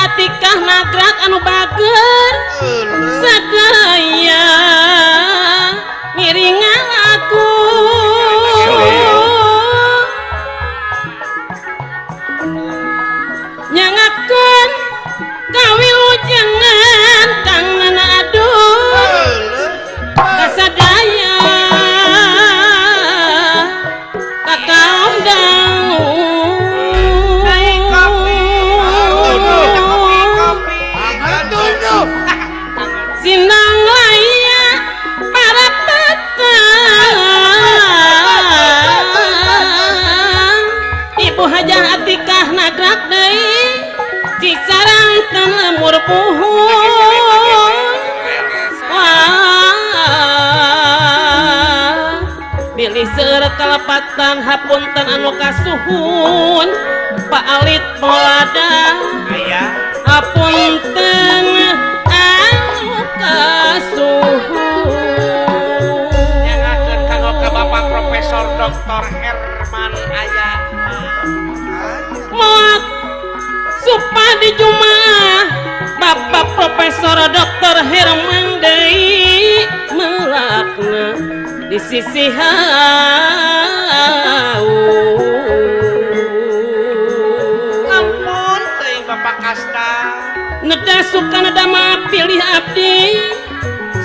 Hajah Atikah Nagrak anu bager sadaya ngiringan aku nyangakeun kawilujengan kang nana adun kasadaya ka kaum dangu sinang laya para petang Ibu Hajah Atikah Nagrak deui Cisarangkeun lemur puhun wah bilih seueur kalepatan hapunten anu kasuhun Pak Alit Molada hapunten anu kasuhun nyangakeun kanggo ka Bapak Profesor Dr. Herman aya moak supadi Jumaah Bapak Profesor Dr. Herman deui melakna di sisi hau ampun teuing Bapak Kasta neda suka neda maaf pilih abdi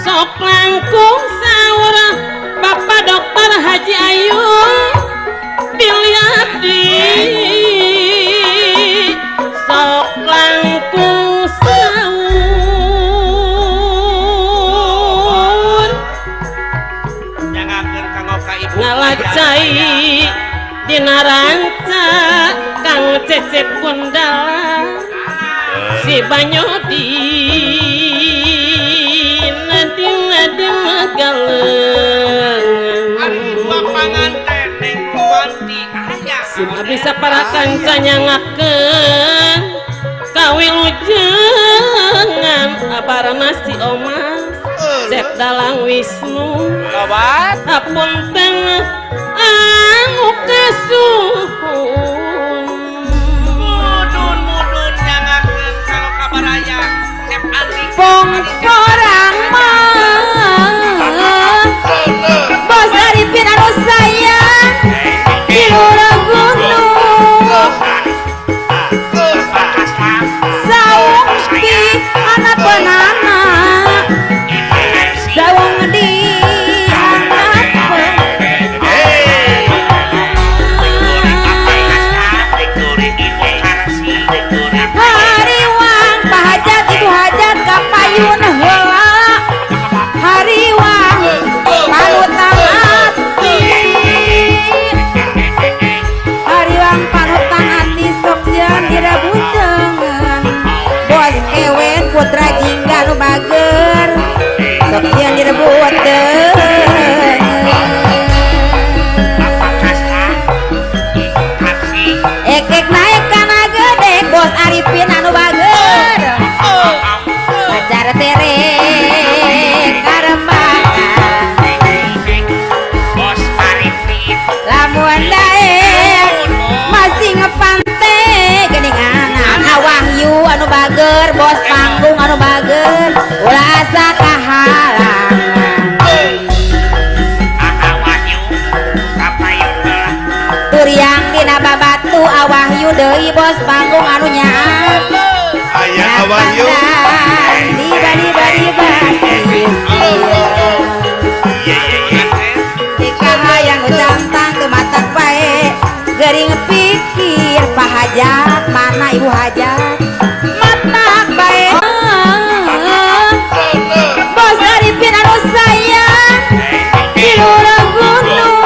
sok langkung saur Bapak Dokter Haji Ayu pilih abdi sok langkung saur nyangakeun kanggo ka Ibu ngalacai dina ranca Kang Cecep Gundala si Banyodi nanti nadi magaleung ari Bapak nganten Neng Ruwanti aya sim abdi sapara kanca nyangakeun kawilujengan abarna si Omas Cep Dalang Wisnu lobat hapunten anu kasuhun mudun mudun nyangakeun kanggo ka baraya Cep Andi Pongkorang mah Bos Arifin anu sayang di lurah gunung saung di anak penana saung di anak hariwang pahajat ibu hajat kapayun heula hariwang panutan ati hariwang panutan ati sok sieun direbuteungeun bos ewen putra jingga nu bager sok sieun direbuteungeun ekek naek kana gede bos Arifin anu bager pacar tere karembakan Bos Arifin lamun daek masih ngepante geuningan Wahyu anu bager bos panggung anu bager ulah asa kahalangan Wahyu kapayun heula turiang dina babatu Wahyu deui bos panggung anu nyaah Aya Wahyu di bali hayang cantang teu matak bae geuring pikir pahajat mana ibu hajat matak bae bos Arifin anu sayang di lurah gunung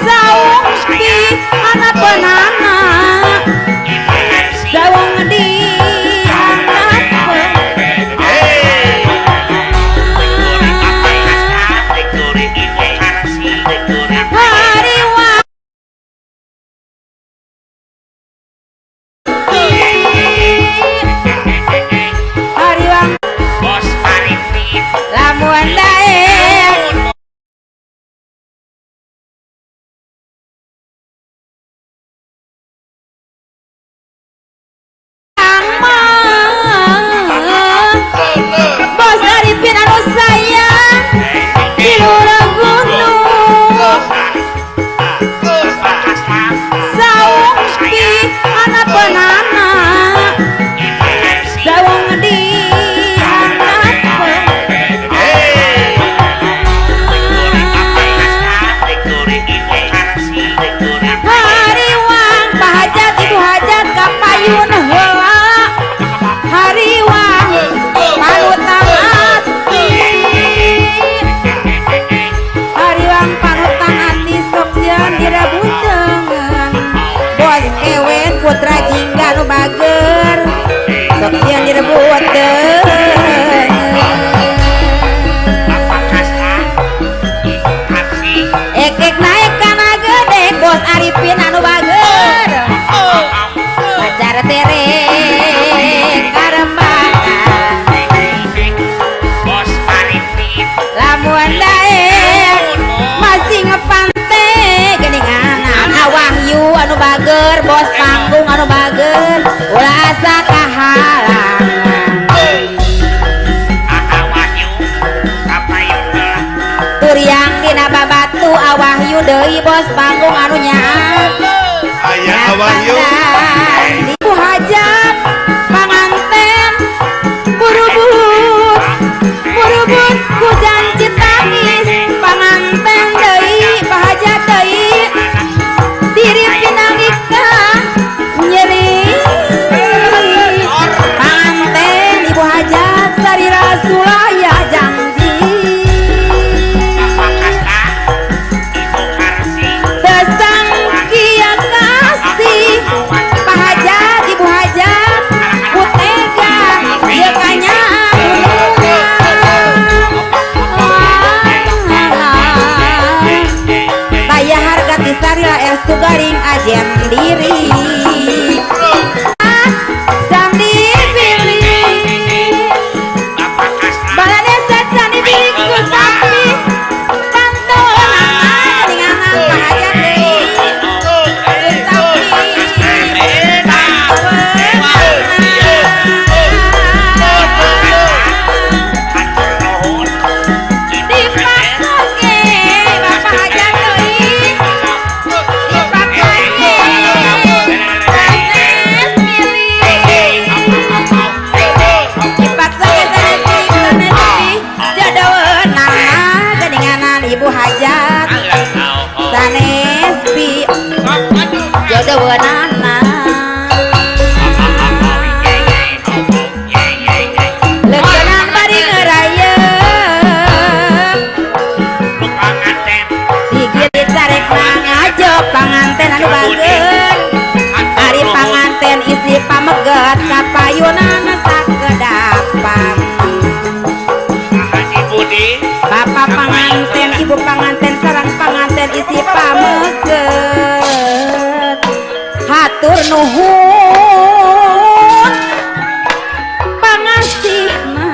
saung di anak penana Seueur bos panggung anu bager ulah asa kahalangan. Turiang dina babatu awahyu deui bos panggung anu nyaah. Aya awahyu. Ibu hajat panganten burubut burubut ku janji tangis panganten deui pahajat deui diri pinangika nyeri panganten ibu hajat sarira sulaya janji sesangkia kasih pahajat ibu hajat ku tega ieu kanyaan taya harga ti sarila estu garing ajen diri sang dipilih baladesa can dipilih ku sapi pantonan ningangan pahajat deui ku sapi dipaksa ge bapak hajat deui dipaksa ge sanes milih dipaksa ge sanes sanes pilih jodoheunana geuninganan ibu hajat sanes pi jodoheunana leukeunang bari ngerayeum digigit carekna ngajo panganten anu bager ari panganten istri pameget kapayunan sakedapan bapak panganten ibu panganten sareng panganten istri pameget hatur nuhun pangasihna.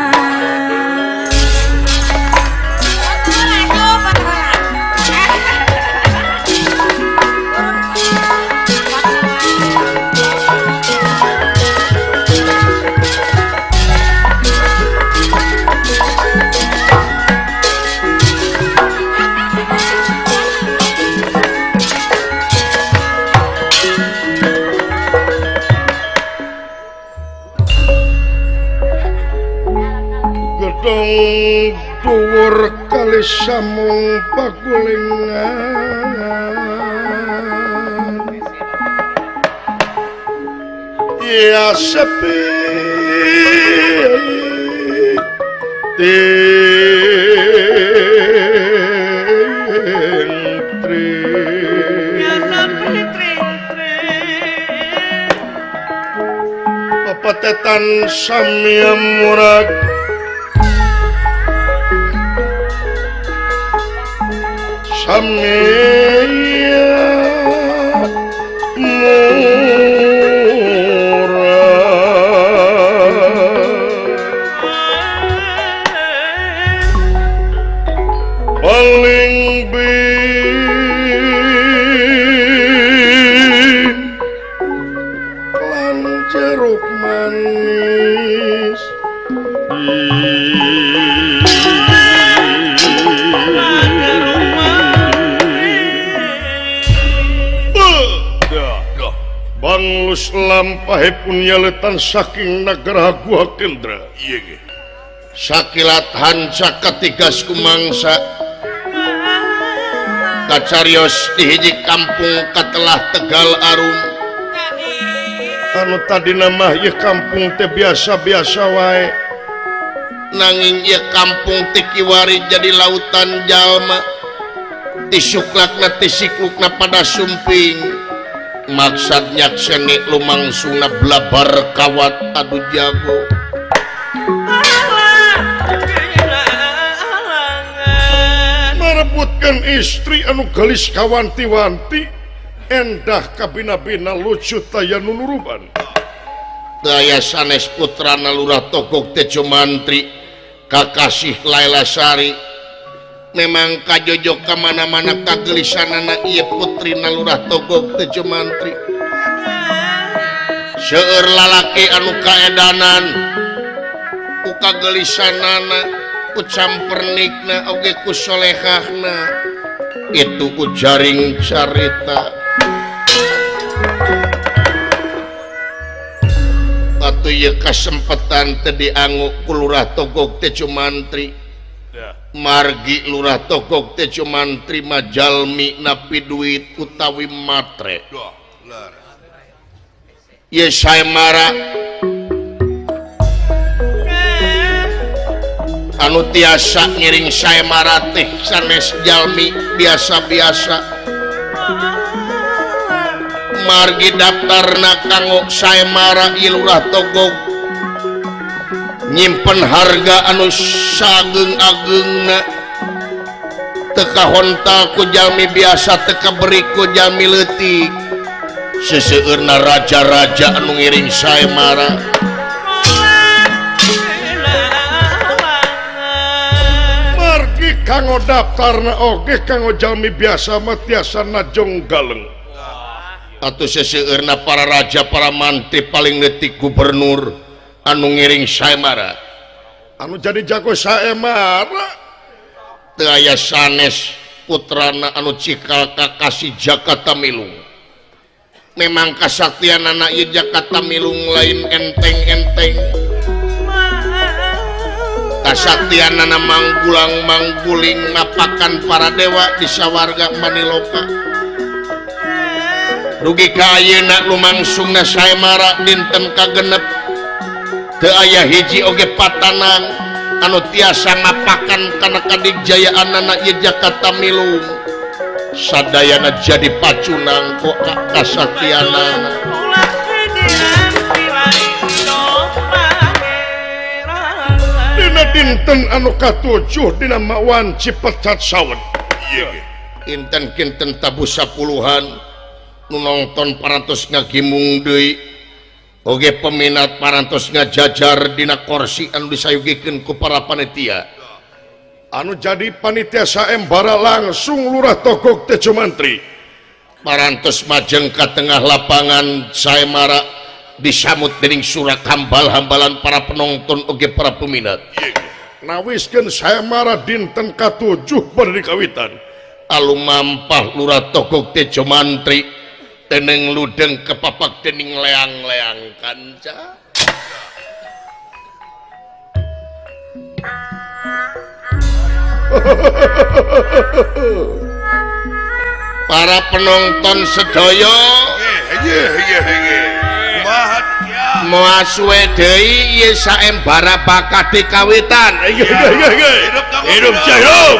Gedong dhuwur kali samung pagulingan ya sepi ting papatetan samya murag samya murag paling bin lan jeruk manis Banglus lampahipun nyaletan saking nagara Guha Kendra. Sakilat hanca katigas kumangsa kacarios di hiji kampung katelah Tegal Arum. Anu tadina mah ieu kampung teh biasa-biasa wae, nanging ieu kampung teh kiwari jadi lautan jalma. Tisuklakna tisiklukna pada sumping. Maksad nyakseni lumangsungna blabar kawat adu jago. Merebutkan istri anu gelis kawanti-wanti endah kabina-bina lucu taya nunuruban. Daya sanes putrana Lurah Togog Tejo Mantri kakasih Laila Sari. Memang kajojo kamana-mana kagelisanana ieu putri Lurah Togog Tejo Mantri. Seueur lalaki anu kaedanan ku kagelisanana ku campernikna oge ku solehahna itu ku jaring carita. Atuh ieu kasempetan teu diangu ku Lurah Togog Tejo Mantri. Margi Lurah Togog Tejo Mantri mah jalmi napi duit utawi matre. Ieu saemara anu tiasa ngiring saemara teh sanes jalmi biasa-biasa. Margi daftarna kanggo saemara ieu Lurah Togog nyimpen harga anu sageung-ageungna teu kahontal ku jalmi biasa teu kaberi ku jalmi leutik. Seseueurna raja-raja anu ngiring saemara. Margi kanggo daftarna oge kanggo jalmi biasa mah tiasa najong galeng. Atuh seseueurna para raja para mantri paling leutik gubernur anu ngiring saemara. Anu jadi jago saemara teu aya sanes putrana anu cikal kakasih Jakarta Milung. Memang kasaktianana ieu Jakarta Milung lain enteng-enteng. Kasaktianana manggulang mangguling mapakan para dewa di sawarga Maniloka. Rugi ka ayeuna lumangsungna saemara dinten kagenep teu aya hiji oge patanang anu tiasa mapakan kana kadigjayaanana ieu Jakarta Milung. Sadayana jadi pacunang ku kasaktianana. Dina dinten anu katujuh dina wanci pecat sawet. Kinten-kinten tabuh sapuluhan nu nonton parantos ngagimung deui oge peminat parantos ngajajar dina korsi anu disayogikeun ku para panitia. Anu jadi panitia saembara langsung Lurah Togog Tejo Mantri. Parantos majeng ka tengah lapangan saemara disamut dening surak hambal-hambalan para penonton oge para peminat. Nawiskeun saemara dinten katujuh bade dikawitan. Alumampah Lurah Togog Tejo Mantri teneng ludeng kepapak dening leang-leang kanca. Para penonton sedaya moal suwe deui ieu saembara bakal dikawitan. Hidup hidup.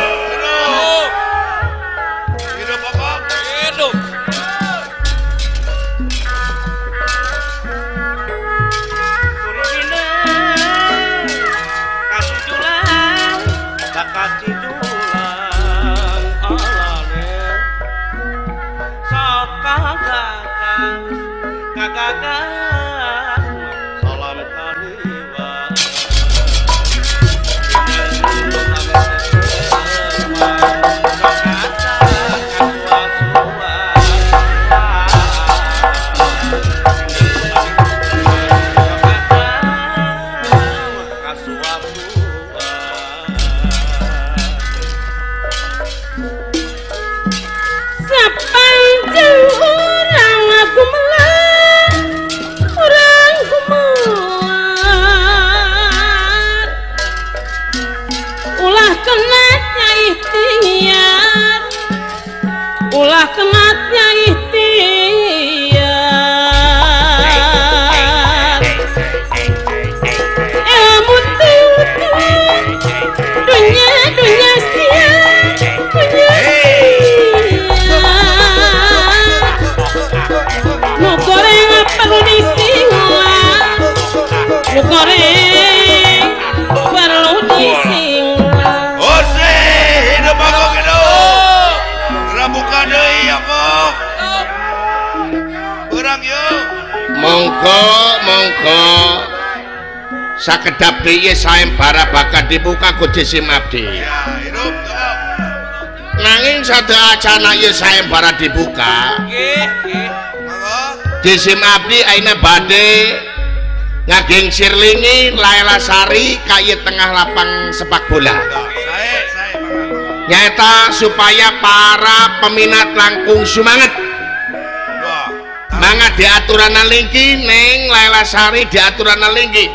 Ulah kenatnya ikhtiar ilmu tutu dunia dunia siar dunia siar nu goreng perlu disinglah nu goreng perlu disinglah. Ose hidup aku hidup buka deui aku. Urang yeuh. Monggo monggo. Sakedap deui saembara bakal dibuka ku Jisim Abdi. Ya, hidup. Nanging sadaya acana ieu saembara dibuka. Nggih, nggih. Monggo. Jisim abdi ayeuna bade ngagengsir lingi Laila Sari ka ieu tengah lapang sepak bola. Nyaeta supaya para peminat langkung sumanget. Mangga diaturana lingki Neng Laila Sari diaturana lingki.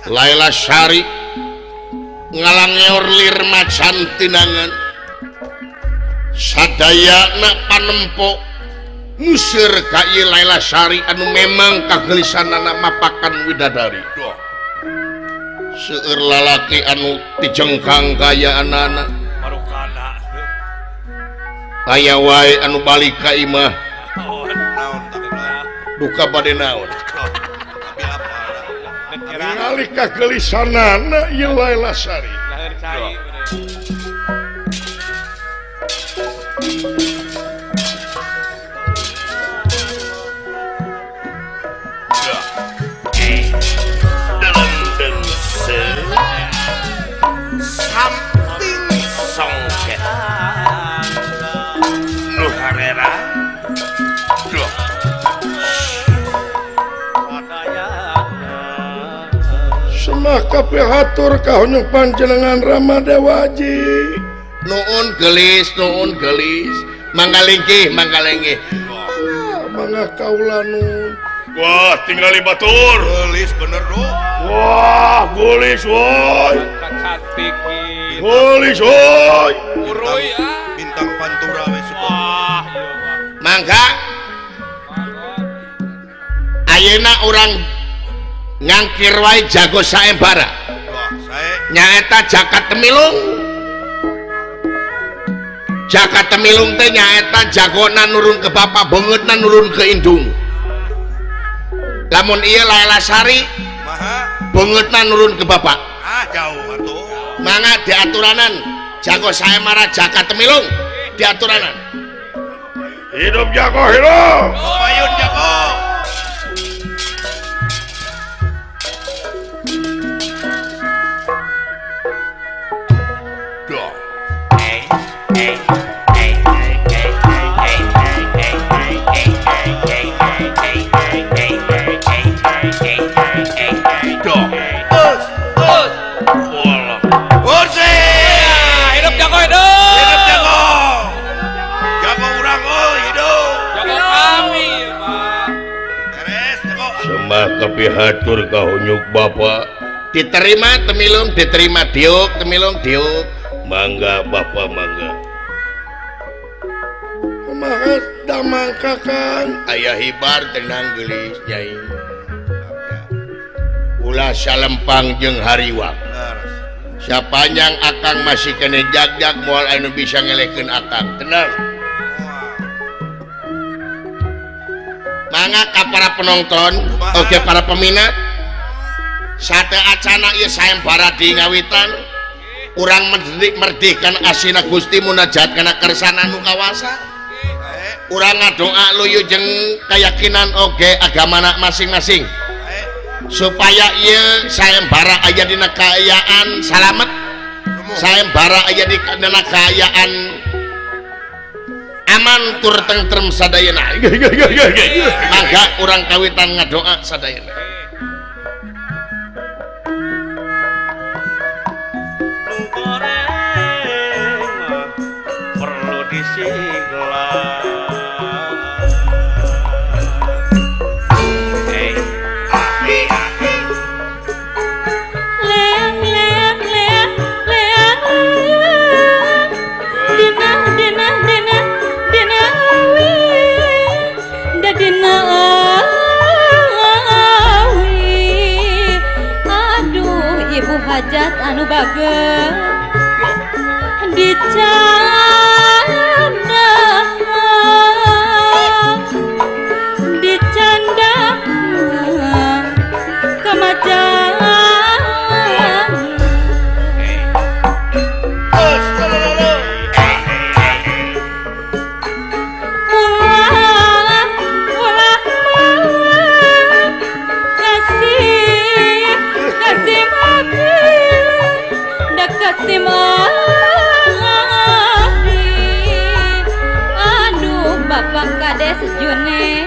Laila Sari ngalangeor lir macan tinangan. Sadayana panempo museur ka ieu Laila Sari anu memang kagelisanana mapakan widadari. Seueur lalaki anu tijengkang kayaanana. Aya wae anu balik ka imah. Duka bade naon. Ningali kagelisanana ieu Laila Sari. Samping songket nu harera duh. Semah kabeh hatur kahonyong panjenengan Rama Dewaji. Nuhun gelis, nuhun gelis. Mangga linggih, mangga linggih. Mangga kaula nun. Wah, tinggali batur. Gelis bener duh. Wah, gelis woi. Cantik gelis woi. Uruy ah. Bintang pantura we suka. Wah, ieu mah. Mangga. Ayeuna urang ngangkir wae jago saembara. Wah, sae. Nyaeta Jaka Temilung. Jaka Temilung teh nyaeta jagona nurun ke bapak, beungeutna nurun ke indung. Lamun ieu Laila Sari maha beungeutna nurun ke bapak. Ah, jauh atuh. Mangga diaturanan jago saemara Jaka Temilung diaturanan. Hidup jago hidup. Payun jago. Duh. Duh. Us, us. Walah. Kursi. Hidup jago hidup. Hidup jago. Jago urang euy hidup. Jago kami, Pak. Beres jago. Semah kapihatur kahunyuk bapak. Diterima Temilung, diterima diuk, Temilung diuk. Mangga bapak mangga. Kumaha damang kakang? Aya hibar tenang geulis nyai. Ulah salempang jeung hariwang. Sapanjang akang masih kene jagjag moal anu bisa ngelekeun akang. Tenang. Mangga ka para penonton, oge para peminat. Sate acana ieu saembara di ngawitan. Urang merdihkan asina Gusti munajat kana kersana nu kawasa. Urang ngadoa luyu jeung keyakinan oge agamana masing-masing. Supaya ieu saembara aya dina kaayaan salamet, saembara aya dina kaayaan aman tur tentrem sadayana. Mangga urang kawitan ngadoa sadayana. Perlu disigla. Hajat anu bager dicanda dicanda kemajan ulah ulah kasih kasih mati. Kades June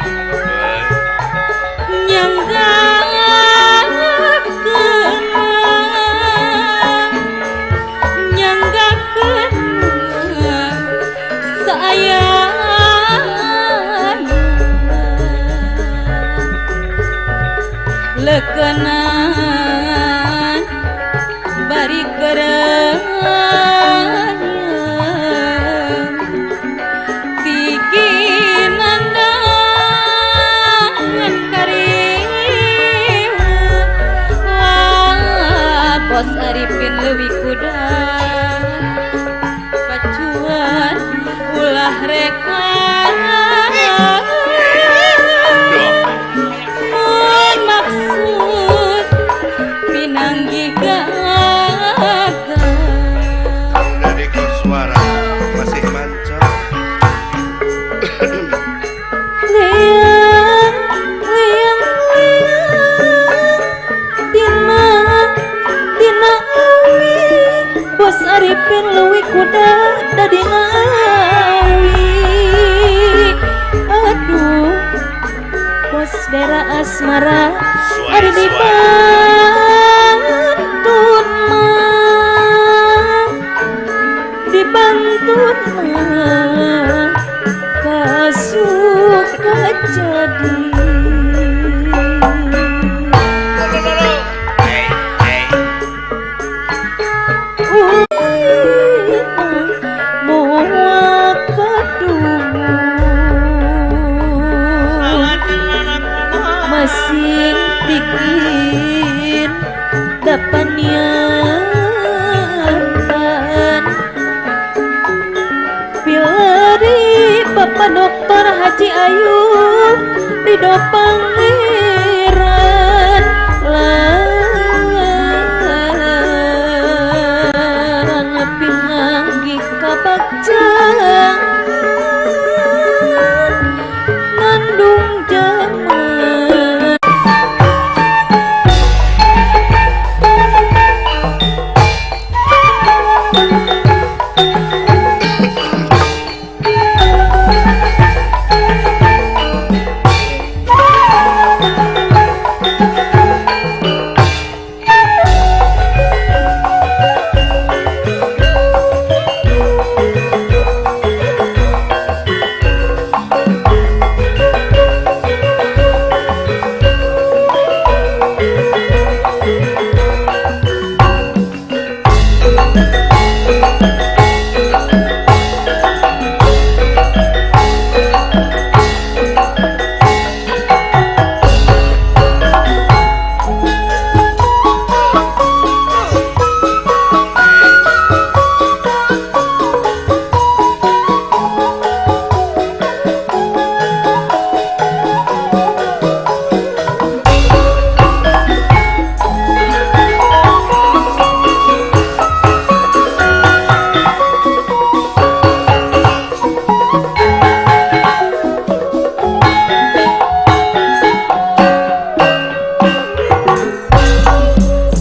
nyanggakeun saayana lekenan bari kereng Bos Arifin leuwih kuda pacuan ulah reka mun maksud pinanggih gagal. Kang Deddy Koswara masih manca. Liang liang liang dina dina awi Bos Arifin leuwih kuda dadi ngawi. Aduh bos Dera Asmara ari di Bantun mah di Bantun mah kasuka jadi. Masing tikin dapat niatan pilari Bapak Dokter Haji Ayub Ridho Pangeran lan pinanggih kabakjang nandung jaman.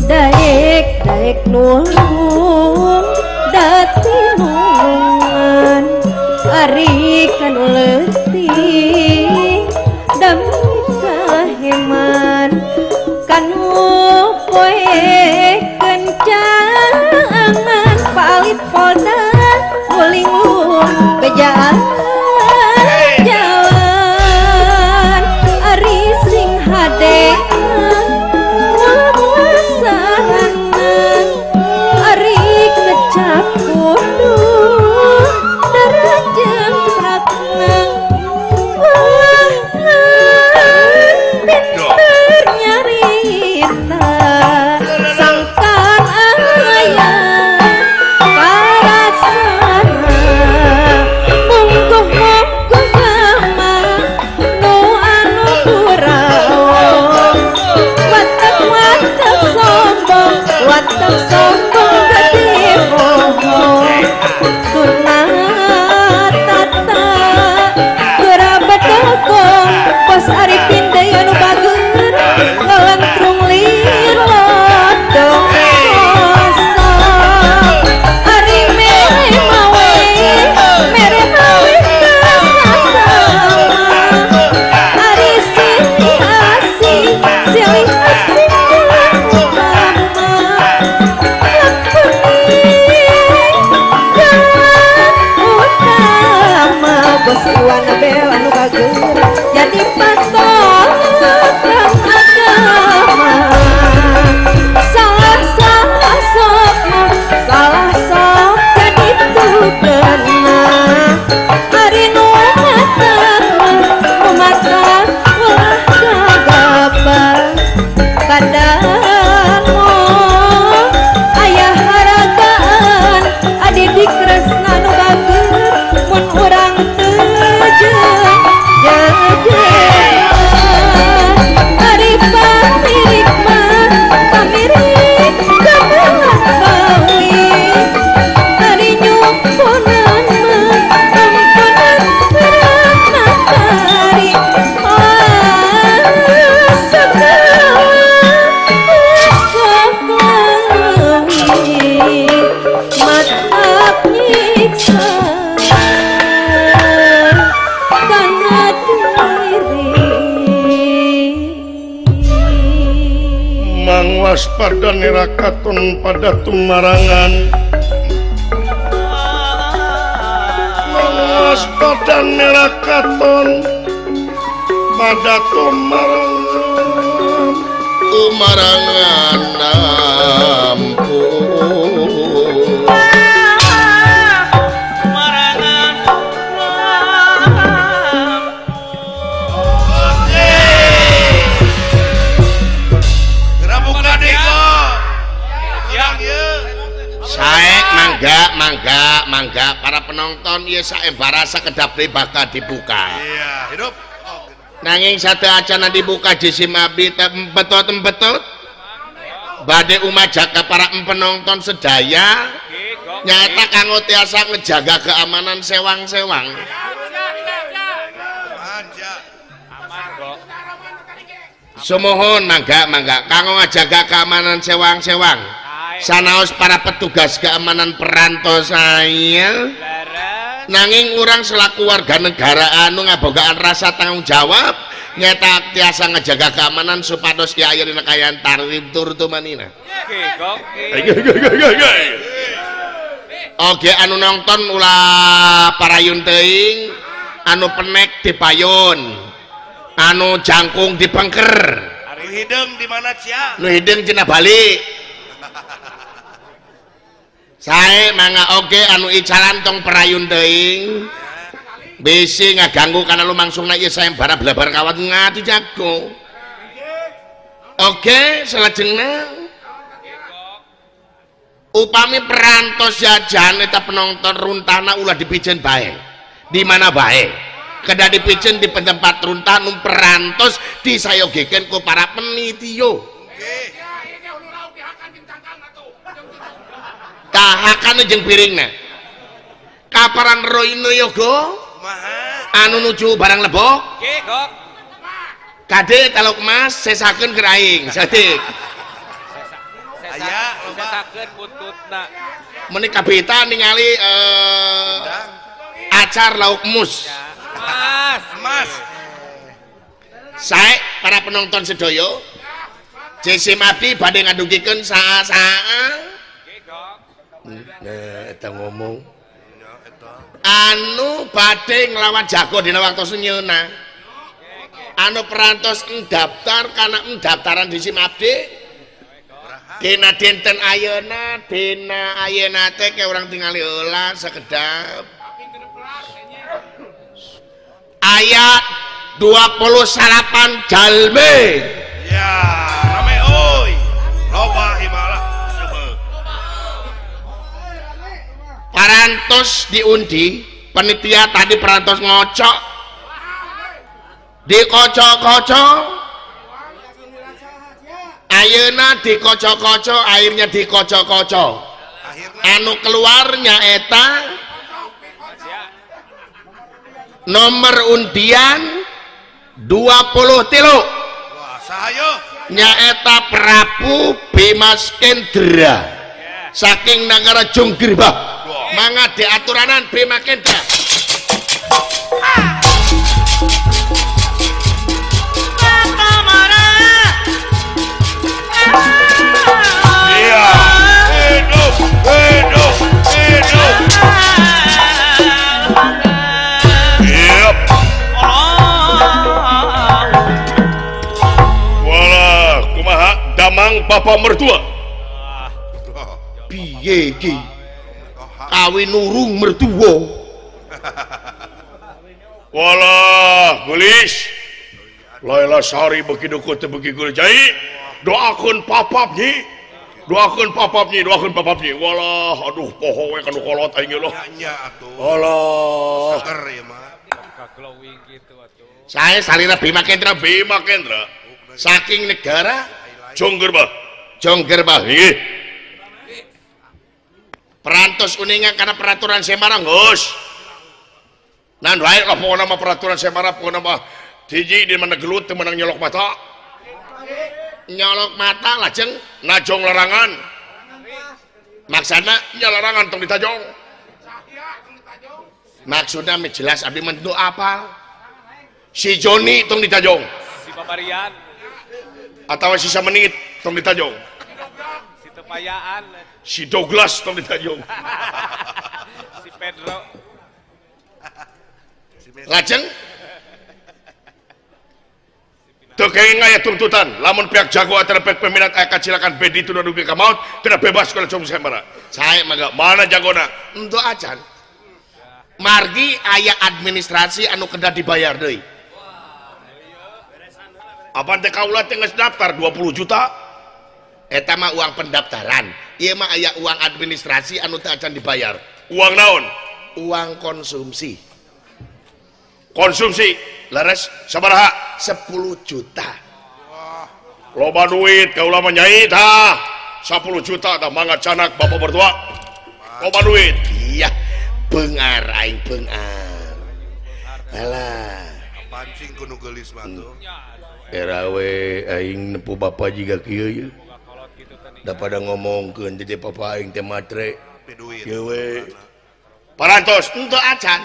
Daek nulung dati nulungan ari kanu leutik dami kaheman kanu poe kencangan palit polda ngulinglung bejaan jalan ari sing hade watak sombong gede bohong sunat tata kerabat dogong Bos Arifin deui anu bager ngalentrung lir lodong kosong ari mere mawe kasasama anu bager jadi patokan agama salah salah sok salah sok jadi tukena ari nu mata ulah gagabah badanmu aya haragaan adidik kresna nu bager mun urang teu jeung jejeun ari pamirik mah pamirik kebelah bawi ari nyumpunan mah nyumpunan matahari matak nyiksa kana diri. Mangwaspada nirakaton pada tumarangan mangwaspada nirakaton pada tumarangan tumarangan ampun Tumarangan Geura buka deui kok. Urang ieu. Saek mangga mangga mangga para penonton ieu saembara sakedap deui bakal dibuka. Iya, hidup. Nanging sateuacana dibuka jisim abdi teh embetot-embetot bade umajak ka para penonton sedaya nyata kanggo tiasa ngejaga keamanan sewang-sewang. Sumuhun mangga mangga kanggo ngajaga keamanan sewang-sewang sanaos para petugas keamanan perantos saya nanging urang selaku warga negara anu ngabogaan rasa tanggung jawab nyata tiasa ngejaga keamanan supados ieu aya dina kaayaan tartib tur tumanina. Oke anu nonton ulah parayun teuing anu penek dipayun anu jangkung dipengker Nu hideung di mana sia? Nu hideung cenah balik sae mangga oge anu icalan tong perayun teuing bisi ngaganggu kana lumangsungna ieu sayembara blabar kawat ngati jago. Oke salajengna upami perantos jajan eta penonton runtahna ulah dipiceun bae di mana bae kedah dipiceun di tempat runtah nu perantos disayogekeun ku para penitio. Tahakan jeung piringna kaparan roino yoga anu nuju barang lebok kade taluk mas sesakeun keur aing saeutik aya sesakeun buntutna meuni kabita ningali acar lauk mus mas mas sae para penonton sedaya Jesse Mabdi badhe ngadugikeun saa-saa. Nah, eta ngomong anu badhe nglawan jago dina waktu senyeuna anu perantos ndaftar kana ndaftaran di Simabdi dina dinten ayeuna dina ayeuna teh ke urang tingali heula sakedap aya 28 jalmi ya rame euy loba imalah parantos diundi panitia tadi parantos ngocok dikocok-kocok ayeuna dikocok-kocok akhirnya dikocok-kocok anu keluarnya eta nomor undian 23 nyaeta Prabu Bimas Kendra saking Nagara Junggirbah. Mangga diaturanan Bima Kendra. Iya. Hidup, hidup, hidup. Yep. bapak mertua. Piye iki? Kawin urung mertua. Walah, gelis. Laila Sari beki deukeut teh beki geulis jai. Doakeun papap nyi. Doakeun papap nyi, doakeun papap nyi. Walah, aduh poho we kanu kolot aing loh. Nya atuh. Alah. Seger ieu mah. Glowing gitu atuh. Saya salira Bima Kendra, Bima Kendra saking negara Jongger bah. Jongger bah. Nggih. Perantos uningan karena peraturan Semarang. Geus. Nah, wae lah pokona mah peraturan Semarang pokona mah hiji di mana gelut teu meunang nyolok mata. Nyolok mata lajeng najong larangan. Maksana nya larangan tong ditajong. Maksudna mah jelas abdi mah teu apal. Si Joni tong ditajong. Si Babarian, atawa si Samenit tong ditajong. Si Tepayaan, si Douglas tong ditajong. Si Pedro. Lajeng teu kenging aya tuntutan lamun pihak jago atau pihak peminat aya kacilakan bedi tunda dugi ka maut tidak bebas kalau cung Semara. Saya mah mana jagona henteu acan. Margi aya administrasi anu kedah dibayar deui. Apaan teh kaula teh geus daftar 20 juta? Eta mah uang pendaftaran. Ieu mah aya uang administrasi anu teu acan dibayar. Uang naon? Uang konsumsi. Konsumsi leres sabaraha? 10 juta. Wah, loba duit kaula mah nyai tah. 10 juta tah mangga canak bapak mertua. Loba duit. Iya, beungar aing beungar. Alah, pancing kudu geulis mah tuh. Era we aing nepu bapa jiga kieu ye. Da pada ngomongkeun teh papa aing teh matre. Kieu we. Parantos henteu acan.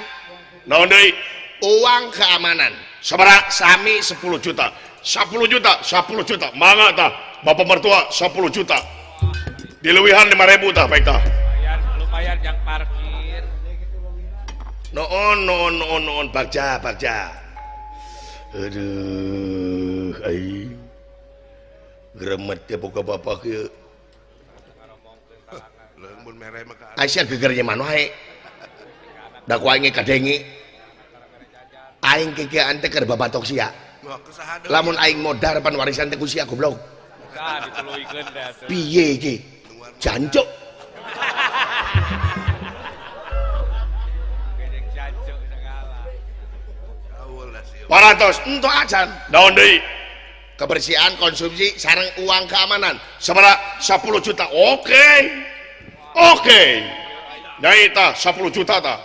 Naon deui? Uang keamanan. Sabaraha? Sami 10 juta. 10 juta, 10 juta. Mangga tah bapak mertua 10 juta. Dileuwihan 5.000 tah baik tah. Lumayan, lumayan yang parkir. Noon noon noon noon bagja bagja. Aduh, aing gremet teh boga bapak kieu. Leung mun mere mah ka. Aisyah geger nyeman wae. Da ku aing kadenge. Aing kikian teh keur babatok sia. Lamun aing modar pan warisan teh ku sia goblok. Tah dituluykeun teh atuh. Piye iki? Jancuk. Jancuk segala. Parantos henteu acan. Naon deui? Kebersihan konsumsi sareng uang keamanan. Sabaraha? 10 juta. Oke. Oke. Nyai tah 10 juta tah.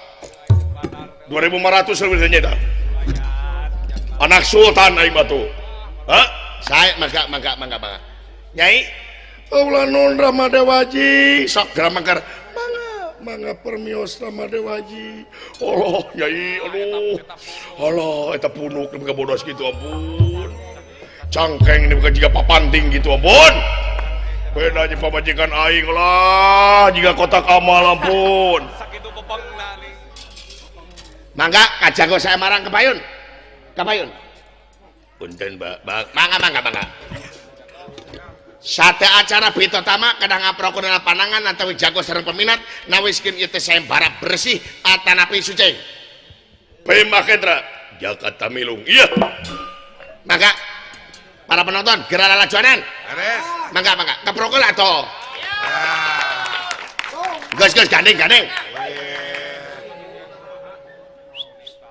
2.500 leuwih teh tah. Anak sultan aing batu. Hah? Saya mangga mangga mangga mangga. Nyai, Kaula nun Ramadewaji, sok geura mangga mangga permios Ramadewaji. Allah nyai, aduh. Allah eta punuk nepi ka bodos kitu ampun. Cangkeng nepi ka jiga papanting gitu ampun. Beda jeung pamajikan aing lah, jiga kotak amal ampun. Sakitu bebengna nih. Mangga ka jago saya marang kepayun. Kapayun. Punten, Mbak. Mangga mangga mangga. Sate acara Bito Tama kadang ngaprokeun panangan atawi jago sareng peminat nawiskeun ieu teh sayembara bersih atanapi suceng. Bima Kendra Jakarta Milung. Iya. Mangga para penonton geura lalajonan. Beres. Mangga mangga keprokol atuh. Geus geus gandeng gandeng.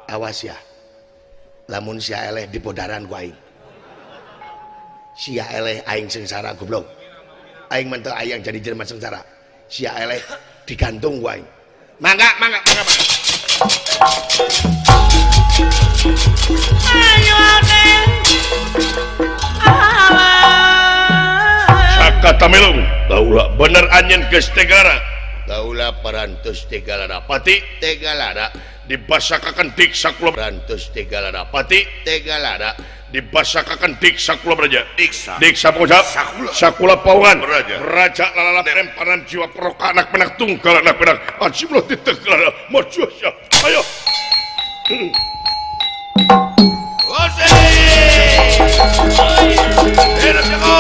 Awas ya. Lamun sia eleh di podaran ku aing. Sia eleh aing sengsara goblok. Aing mah teu aya jadi jelema sengsara. Sia eleh digantung ku aing. Mangga mangga mangga mangga. Ayo neng. Alah. Saka Tamilung. Kaula bener anjeun geus tegara. Kaula parantos tegalara Pati tegalara dibasakakan dik sakula parantos tegalara pati tegalara dibasakakan dik sakula braja Diksa. Diksa pengucap Sakula. Sakula paungan Braja. Raja lalala terempanan jiwa peroka anak penak tunggal anak penak ajimlah ditegalara maju ya ayo. Ose. Hidup jago.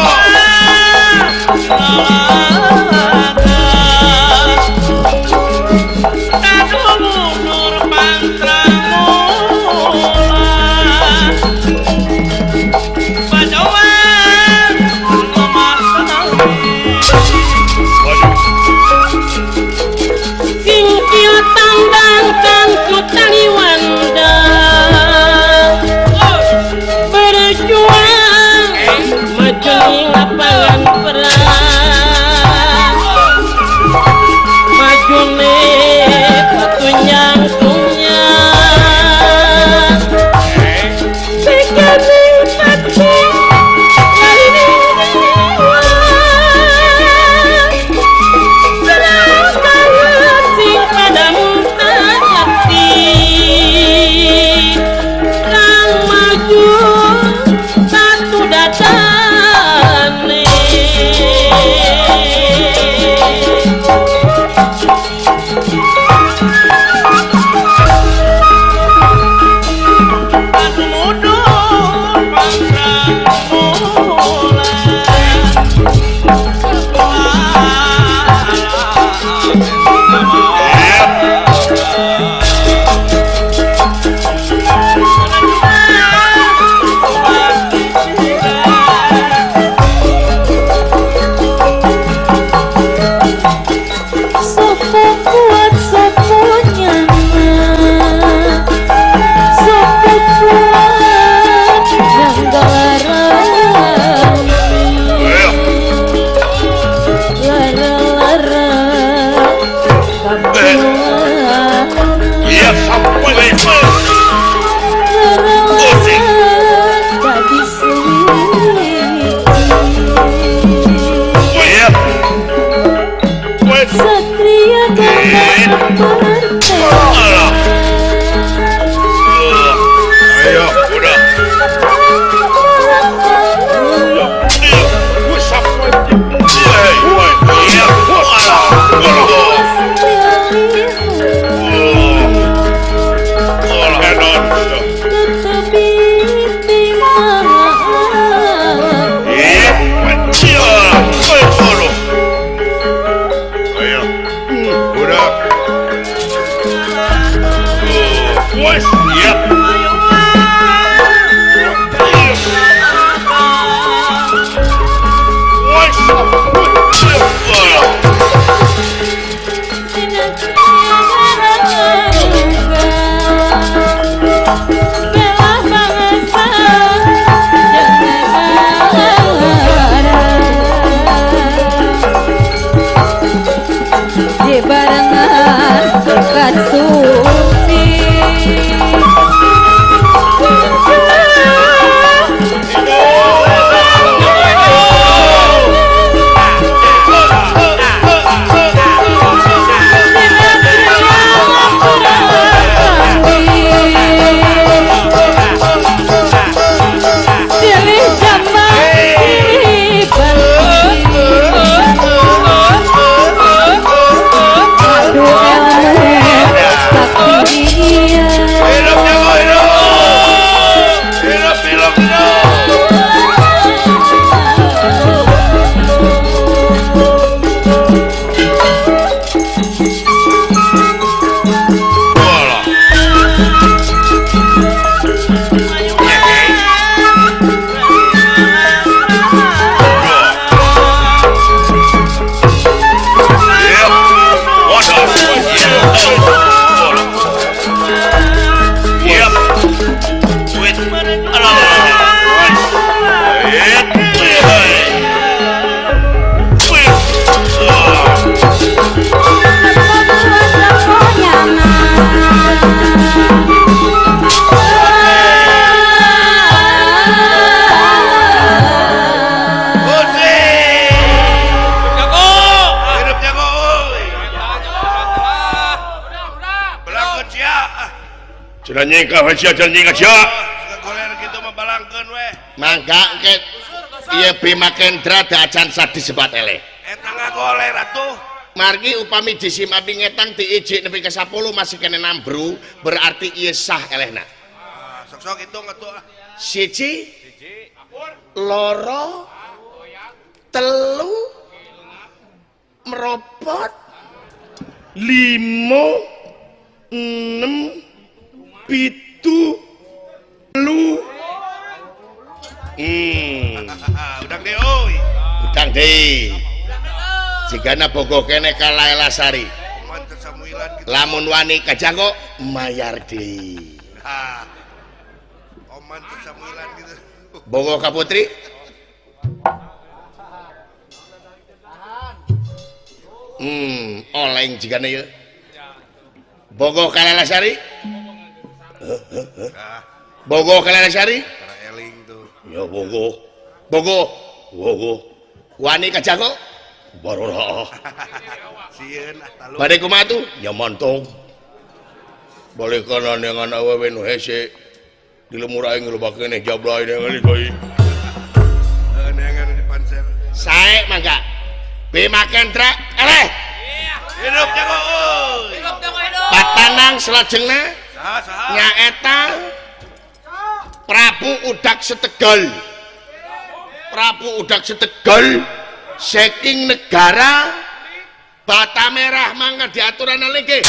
Mangga ke ieu Bima Kendra acan disebat eleh. Eta ngagoler atuh. Margi upami jisim abdi ngetang diijik nepi ka 10 masih kene nambru berarti ieu sah elehna. Sok-sok hitung atuh. Siji, loro, telu, Meropot 5 6 7 3. Udang deui euy. Udang deui. Jigana bogoh keneh ka Laelasari. Lamun wani ka Jago mayar deui. Oman samuilan gitu. Bogoh ka Putri. Oleng jigana ieu. Bogoh ka Laelasari. Bogoh ka Laelasari. Eling tuh. Ya bogoh. Bogoh. Bogoh. Wani ka Jago. Barora. Sieun ah talu. Bade kumaha tuh? Ya mantong. Balik kanan dengan awewe nu hese. Di lemur aing loba keneh jablay dengan deui. Heuh neangan di pansel. Sae mangga. Bima Kendra eleh. Hidup Jago euy. Hidup Jago hidup. Patanang salajengna saha saha? Nyaeta Prabu Udak Setegal. Prabu Udak Setegal saking negara Bata Merah mangga diaturan nggih.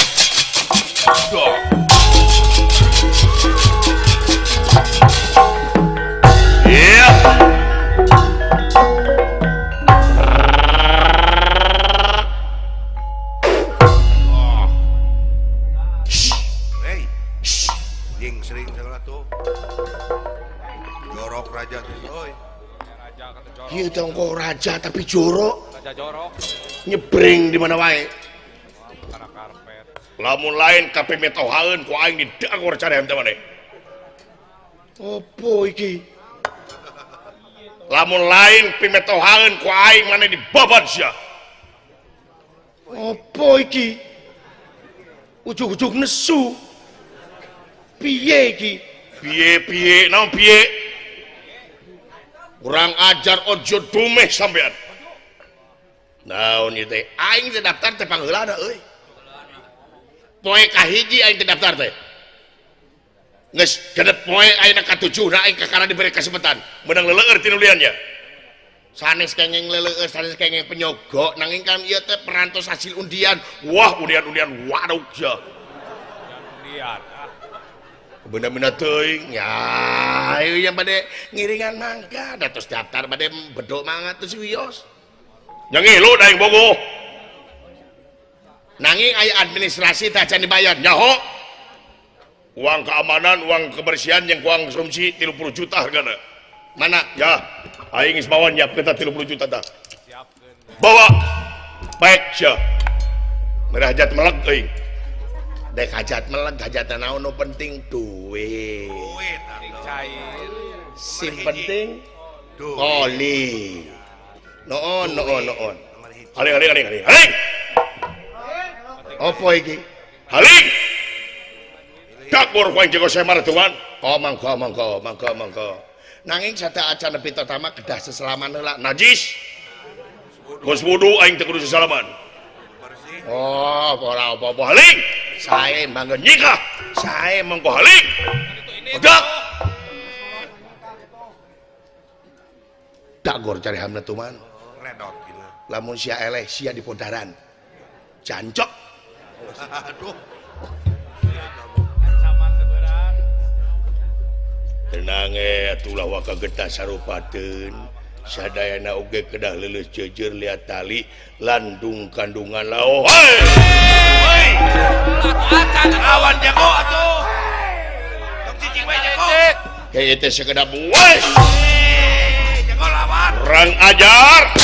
Iya. Hey. Jing sering segala tuh. Jorok raja tuh, euy. Ieu tongko raja tapi jorok. Raja jorok. Nyebring di mana wae. Karena karpet. Lamun lain kape metohaeun ku aing didangor caream teh maneh. Opo iki? Lamun lain pimetohaeun ku aing maneh dibabat sia. Opo iki? Ujug-ujug nesu. Piye iki? Piye-piye naon piye? Kurang ajar ojo dumeh sampean. Naon ieu teh? Aing teh daftar teh pangheulana euy. Poe kahiji aing teh daftar teh. Geus genep poe ayeuna katujuhna aing kakara diberi kesempatan. Menang leleueur tinu liannya. Sanes kenging leleueur, sanes kenging penyogok, nanging kan ieu teh perantos hasil undian. Wah, undian-undian waduk sia. Undian. Bener-bener teuing. Ya, ieu yang bade ngiringan mangga, da tos daftar bade beduk mangga terus wios. Nya ngilu da aing bogoh. Nanging aya administrasi teh acan dibayar. Nyaho. Uang keamanan, uang kebersihan jeung uang konsumsi 30 juta hargana. Mana? Ya, aing geus mawa nyiapkeun tah 30 juta tah. Siapkeun. Bawa. Baik sia. Merah hajat meleg euy. Dek hajat meleg, hajat naon nu penting duit. Duit Penting atuh. cair. Sing penting Duit. oli. Noon, noon, noon. Nomor hiji. Haling haling haling haling. Haling. Opo iki? Haling. Dakor ku aing jago semar tuan. Oh mangga mangga mangga mangga. Nanging sada acan nepi tama kedah seselaman heula. Najis. Geus wudu aing teh kudu sesalaman. Bersih. Oh, ora apa-apa. Haling. Sae mangga Nyikah. sae monggo Haling. Udak. Dagor cari hamna tuman. Ledot gitu. Lamun sia eleh sia di podaran. Jancok. Aduh. Ancaman seberat. Tenang atulah waka getah sarupateun. Sadayana oge kedah leuleus jeujeur liat tali landung kandungan lao. Hei. Hei. Acan Awan jago atuh. Tong cicing wae jago. Hei teh sekedap woi. Eh, jago lawan. Kurang ajar.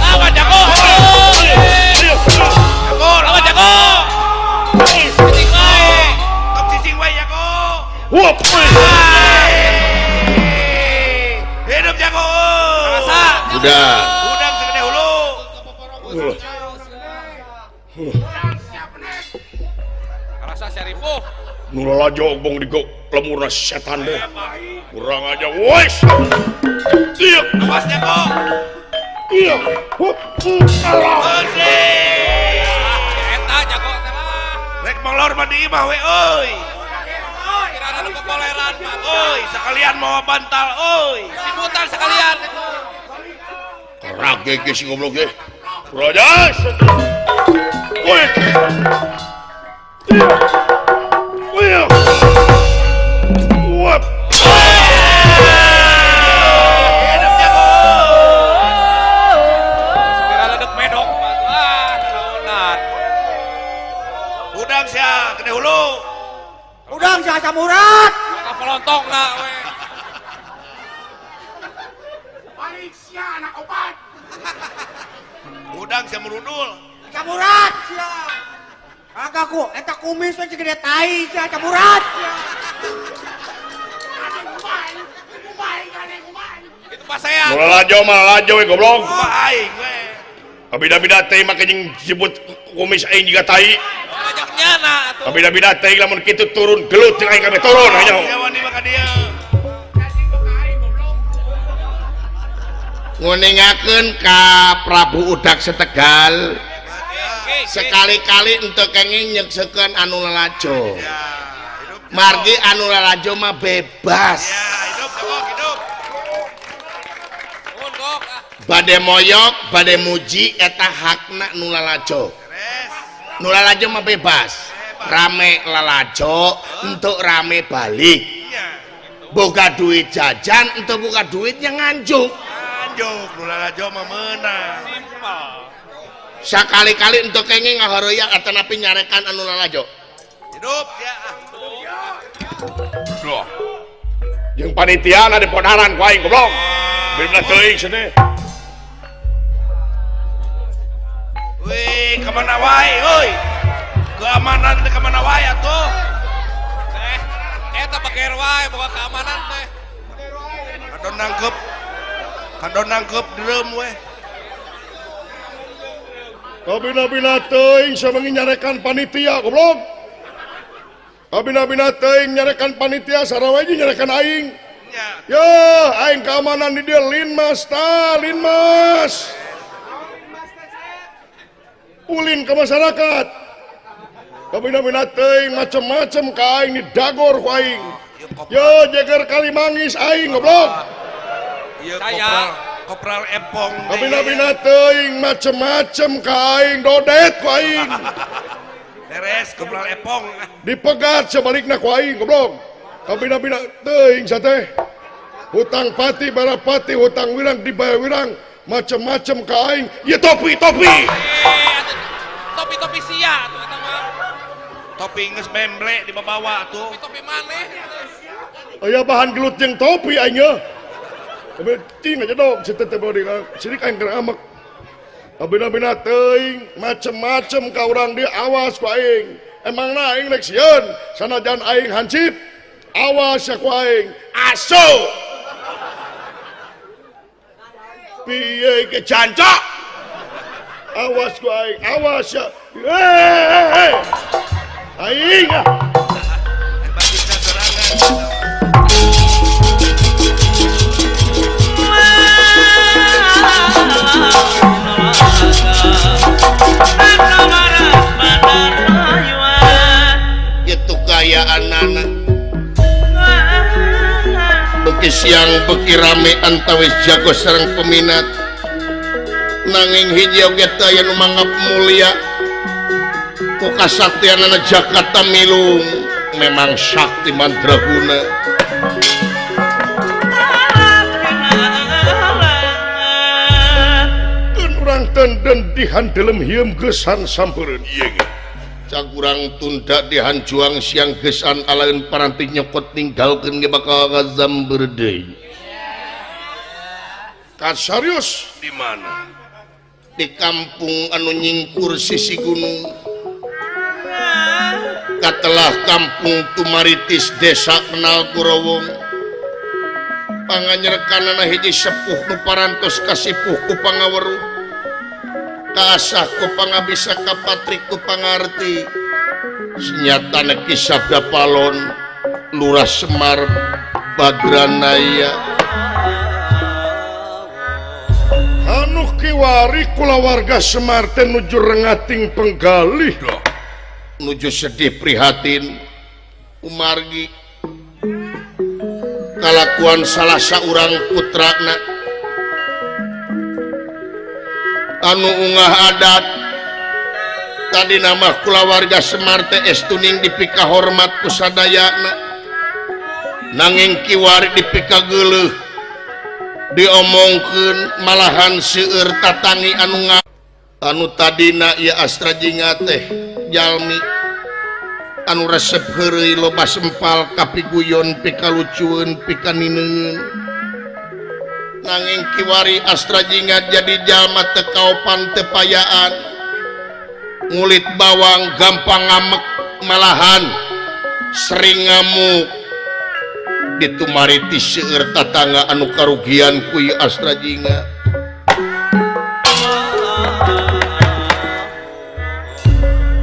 Lawan jago. Jago Lawan jago. Cicing wae. Tong cicing wae jago. Hidup jago. Rasa. Udah. Udang segede hulu. Masa syarifuh. Nu lalajo bong di lemurna setan deh. Kurang aja wes. Iya, awas jago. Iya. Hup. Allah. Eta jago teh mah. Rek molor mah di imah we euy. Kira-kira nu koleran mah. Euy, sekalian mawa bantal euy. Sibutan sekalian. Rage ge si goblok ge. Raja. Woi. Iya. Wih. Wap. Hidup jago. Kira ledek medok mah. Wah, naonan. Udang sia gede hulu. Udang sia camurat. Ka pelontongna we. Balik sia anak opat. Udang sia merudul. Camurat sia. Kagak eta kumis we gede tai sia camurat sia. Itu pasean. Nu lalajo mah lalajo we goblok. Kumaha aing we. Kabida-bida teh make jeung jebut kumis aing jiga tai. Banyak nyana atuh. Kabida-bida teh lamun kitu turun gelut jeung aing kabeh turun aya. Sia wani mah ka dieu. Nguningakeun ka Prabu Udak Setegal. Sekali-kali untuk kenging nyeksekeun anu lalajo. Margi anu lalajo mah bebas. Ya, hidup jago, hidup. Nuhun gok ah. Bade moyok, bade muji eta hakna nu lalajo. Nu lalajo mah bebas. Rame lalajo, untuk rame balik. Boga duit jajan, untuk boga duit yang nganjuk. Nganjuk, nu lalajo mah meunang. Simpel. Sakali-kali untuk kenging ngahoreya atanapi nyarekan anu lalajo. Hidup sia. Duh. Jeung panitiana di podaran ku aing goblok. Bener teuing cenah. Wih, kemana wae euy? Keamanan teh kemana wae atuh? Eh, eta bager wae boga keamanan teh. Kadon nangkep drum we. Kabina-bina teuing sawengi nyarekan panitia goblok. Kabina-bina teuing nyarekan panitia sarawa jeung nyarekan aing. Nya. Yo, aing keamanan di dieu linmas ta, linmas. Ulin ke masyarakat. Kabina-bina teuing macem-macem ka aing didagor ku aing. Yo, jeger Kalimanggis aing goblok. Ieu Saya. kopral epong. Kabina-bina teuing macem-macem ka aing dodet ku aing. Beres kopral epong. Dipegat sebalikna ku aing goblok. Kabina-bina teuing sateh. Hutang pati barapati hutang wirang dibayar wirang macem-macem ka aing. Ieu topi topi. Topi-topi sia atuh eta mah. Topi geus memble dibawa atuh. Topi-topi maneh. Aya bahan gelut jeung topi aing ye. Cing aja dong, teh bodi sirik aing keur amek. Kabina-bina teuing macem-macem ka urang dieu awas ku aing. Emangna aing rek sieun, sanajan aing hansip, awas ya ku aing. Aso. Piye ke jancok? Awas ku aing, awas ya. Hei. Aing ah. Bajina sorangan. Itu kayaan anak beki siang beki rame antawis jago sareng peminat nanging hiji oge teu aya nu manggap mulia ku kasaktianana Jakarta milung memang sakti mandraguna. Urang tenden dihandelem hieum gesan sampeureun ieu ge. Cak urang tunda dihanjuang siang gesan alaeun paranti nyokot ninggalkeun ge bakal ngazamber deui. Kasarius di mana? Di kampung anu nyingkur sisi gunung. Katelah kampung Tumaritis desa Kenal Kurowong. Panganyerekanana hiji sepuh nu parantos kasipuh ku pangaweruh. Kaasah ku pangabisa kapatrik ku pangarti. Senyatana Ki Sabda Palon Lurah Semar Badranaya anu kiwari kulawarga Semar teh nuju rengating penggalih nuju sedih prihatin umargi kalakuan salah saurang putrana anu ungah adat tadi nama kulawarga Semar teh estuning dipika hormat ku sadayana nanging kiwari dipika geuleuh diomongkeun malahan seueur tatangi anu anu tadina ieu Astra Jingga teh jalmi anu resep heureuy loba sempal kapiguyon pikalucueun pikanineungeun nanging kiwari Astra Jingga jadi jalma teu kaopan teu payaan ngulit bawang gampang ngamek malahan sering ngamuk ditumariti seueur tatangga anu karugian ku ieu Astra Jingga.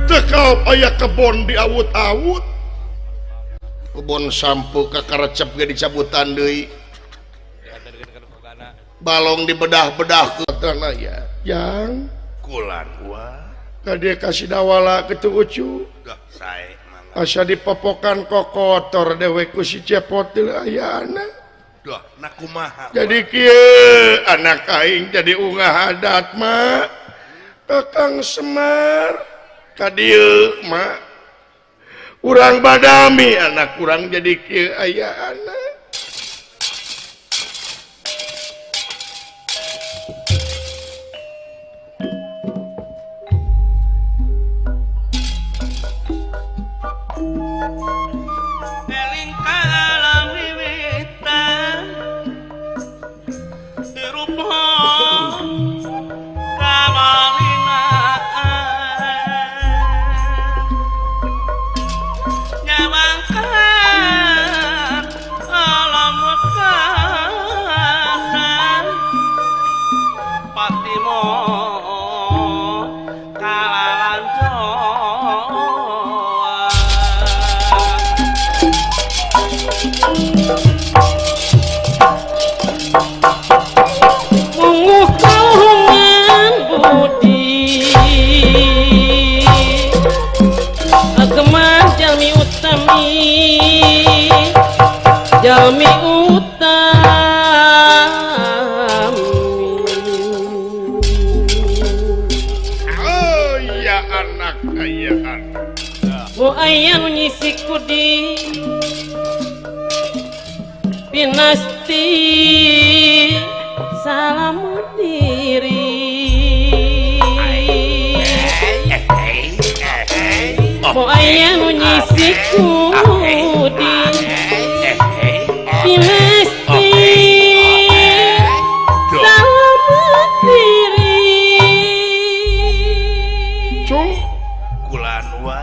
Teu kaop aya kebon di awut-awut kebon sampo kakarecep ge dicabutan deui balong dibedah-bedah ku tanah ya yang kulan wa ka dia kasih dawala kitu ucu sae asa dipopokan kokotor dewek ku si Cepot deui aya anak duh na kumaha jadi kieu anak aing jadi ungah adat mak Kakang Semar ka dieu mak urang badami anak urang jadi kieu aya anak Eling ka alam wiwitan hirup kamalinaan nyawangkan alam wekasan patimo kalalanjoan. Munguh kaluhungan budi ageman jalmi utami jalmi utami oh iya anak aya anak mu aya nu nyisik kudi pinasti salam diri mu aya nu nyisik kudi pinasti salam diri cung kulan wa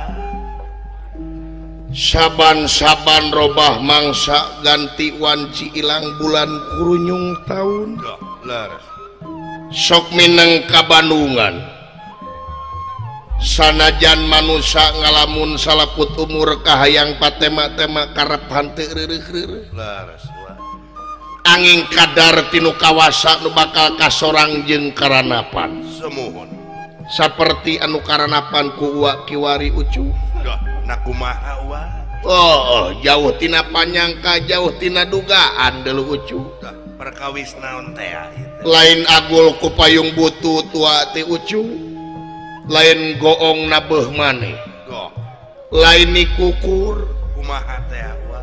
saban-saban robah mangsa ganti wanci ilang bulan kurunyung taun sok mineng ka Bandungan sanajan manusia ngalamun salaput umur kahayang patema-tema karep henteu reureuh-reureuh angin kadar tinu kawasa nu bakal kasorang jeung karanapan semuhun saperti anu karanapan ku uwa kiwari ucu kumaha wa oh jauh tina panyangka jauh tina dugaan deuleu ucu perkawis naon teh lain agul ku payung butuh tua teh ucu lain goong nabeuh maneh lain nikukur kumaha teh wa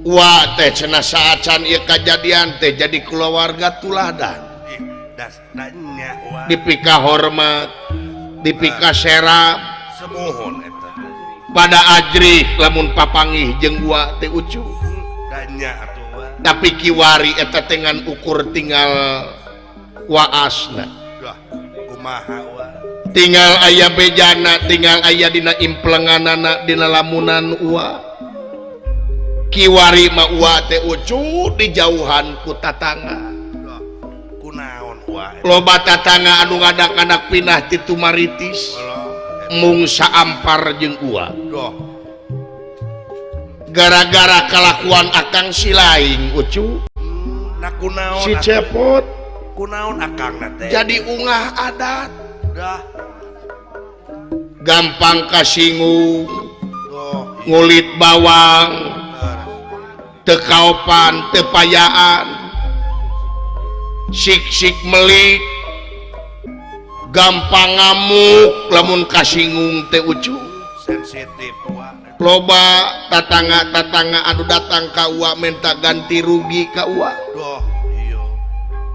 wa teh cenah saacan ieu kajadian teh jadi kulawarga tuladan dipika hormat dipika serap semuhun eta pada ajrih lamun papangih jeung wa teh ucu tapi kiwari eta tengan ukur tinggal waasna kumaha wa tinggal aya bejana tinggal aya dina implenganana dina lamunan uwa kiwari ma uwa teh ucu dijauhan ku tatangga kunaon wa loba tatangga anu ngadak-ngadak pinah ti tumaritis Mung saampar jeung Uwa. Gara-gara kalakuan akang si laing Ucu. Nah kunaon si Cepot kunaon akang teh jadi ungah adat. Dah. Gampang kasinggung. Ngulit bawang. Teu kaopan, teu payaan. Sik-sik melik. Gampang ngamuk lamun kasinggung teh Ucu. Sensitif wa. Loba tatangga-tatangga anu datang ka Uwa minta ganti rugi ka Uwa. Doh, iya.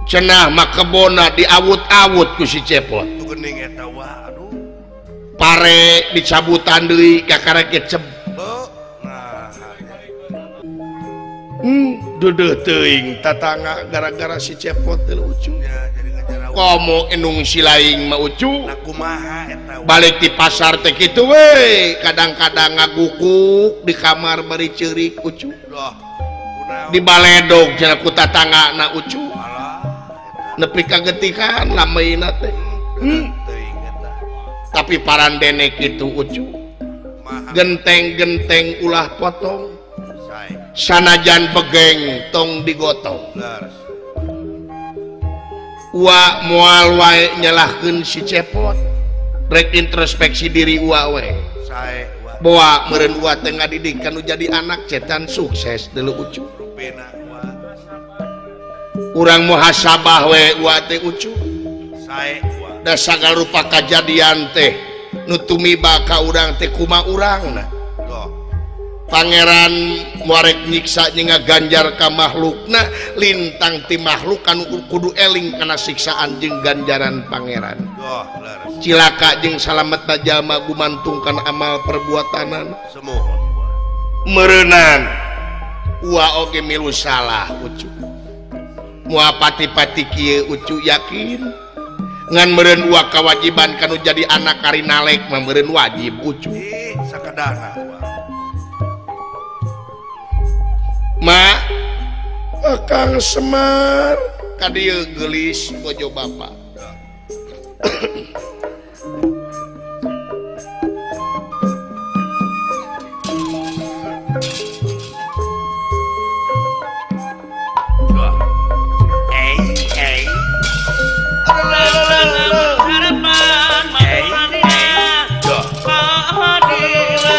Cenah mah kebona diawut-awut ku si Cepot. Tuh geuning eta wa, aduh. Pare dicabutan deui kakara keceb. Nah. Deudeuh teuing tatangga gara-gara si Cepot teh Ucu. Ya, jadi ngajarau. Komo endung si laing mah Ucu. Nah kumaha eta wa? Balik di pasar teh kitu we, kadang-kadang ngagukuk di kamar bari ceurik Ucu. Doh, kunaon? Di baledog cenah ku tatanggana Ucu. Alah, eta. Nepi kagetikan lameuna teh. Teuing eta. Tapi parandene kitu Ucu. Kumaha? Genteng-genteng ulah potong. Sae. Sanajan begeng tong digotong. Leres. Uwa moal wae nyalahkeun si Cepot. Rek introspeksi diri uwa we. Sae wa. Boa meureun uwa teh ngadidik kanu jadi anak cetan sukses deuleu Ucu. Rupina wa. Urang muhasabah we uwa teh Ucu. Sae wa. Da sagala rupa kajadian teh nu tumiba ka urang teh kumaha urangna. Doh. Pangeran muarek nyiksa jeung ngaganjar ka makhlukna lintang ti makhluk anu kudu eling kana siksaan jeung ganjaran pangeran. Doh, leres. Cilaka jeung salametna jalma gumantung kana amal perbuatanan. Sumuhun wa. Meureunan Uwa oge milu salah Ucu. Moal pati-pati kieu Ucu yakin. Ngan meureun Uwa kawajiban kanu jadi anak ari nalek mah meureun wajib Ucu. Ih, sakedahna wa. Ma Akang Semar ka dieu geulis bojo bapa. Eh, eh. Harapan Eh, eh. Doh. Kehadiran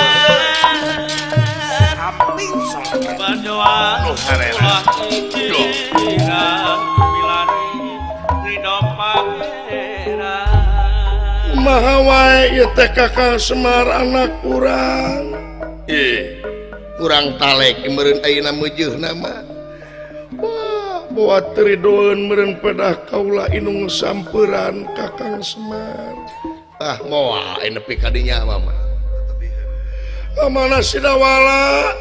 Samping songket. berdoa Nu harera. ulah ikhtiar milari ridho pangeran. Kumaha wae ieu teh Kakang Semar anak urang. Ih, kurang talek meureun ayeuna meujeuna mah. Wah, bawa teu ridoeun meureun pedah kaula inung samperan Kakang Semar. Ah, moal nepi ka dinya mah. Mana Sidawala?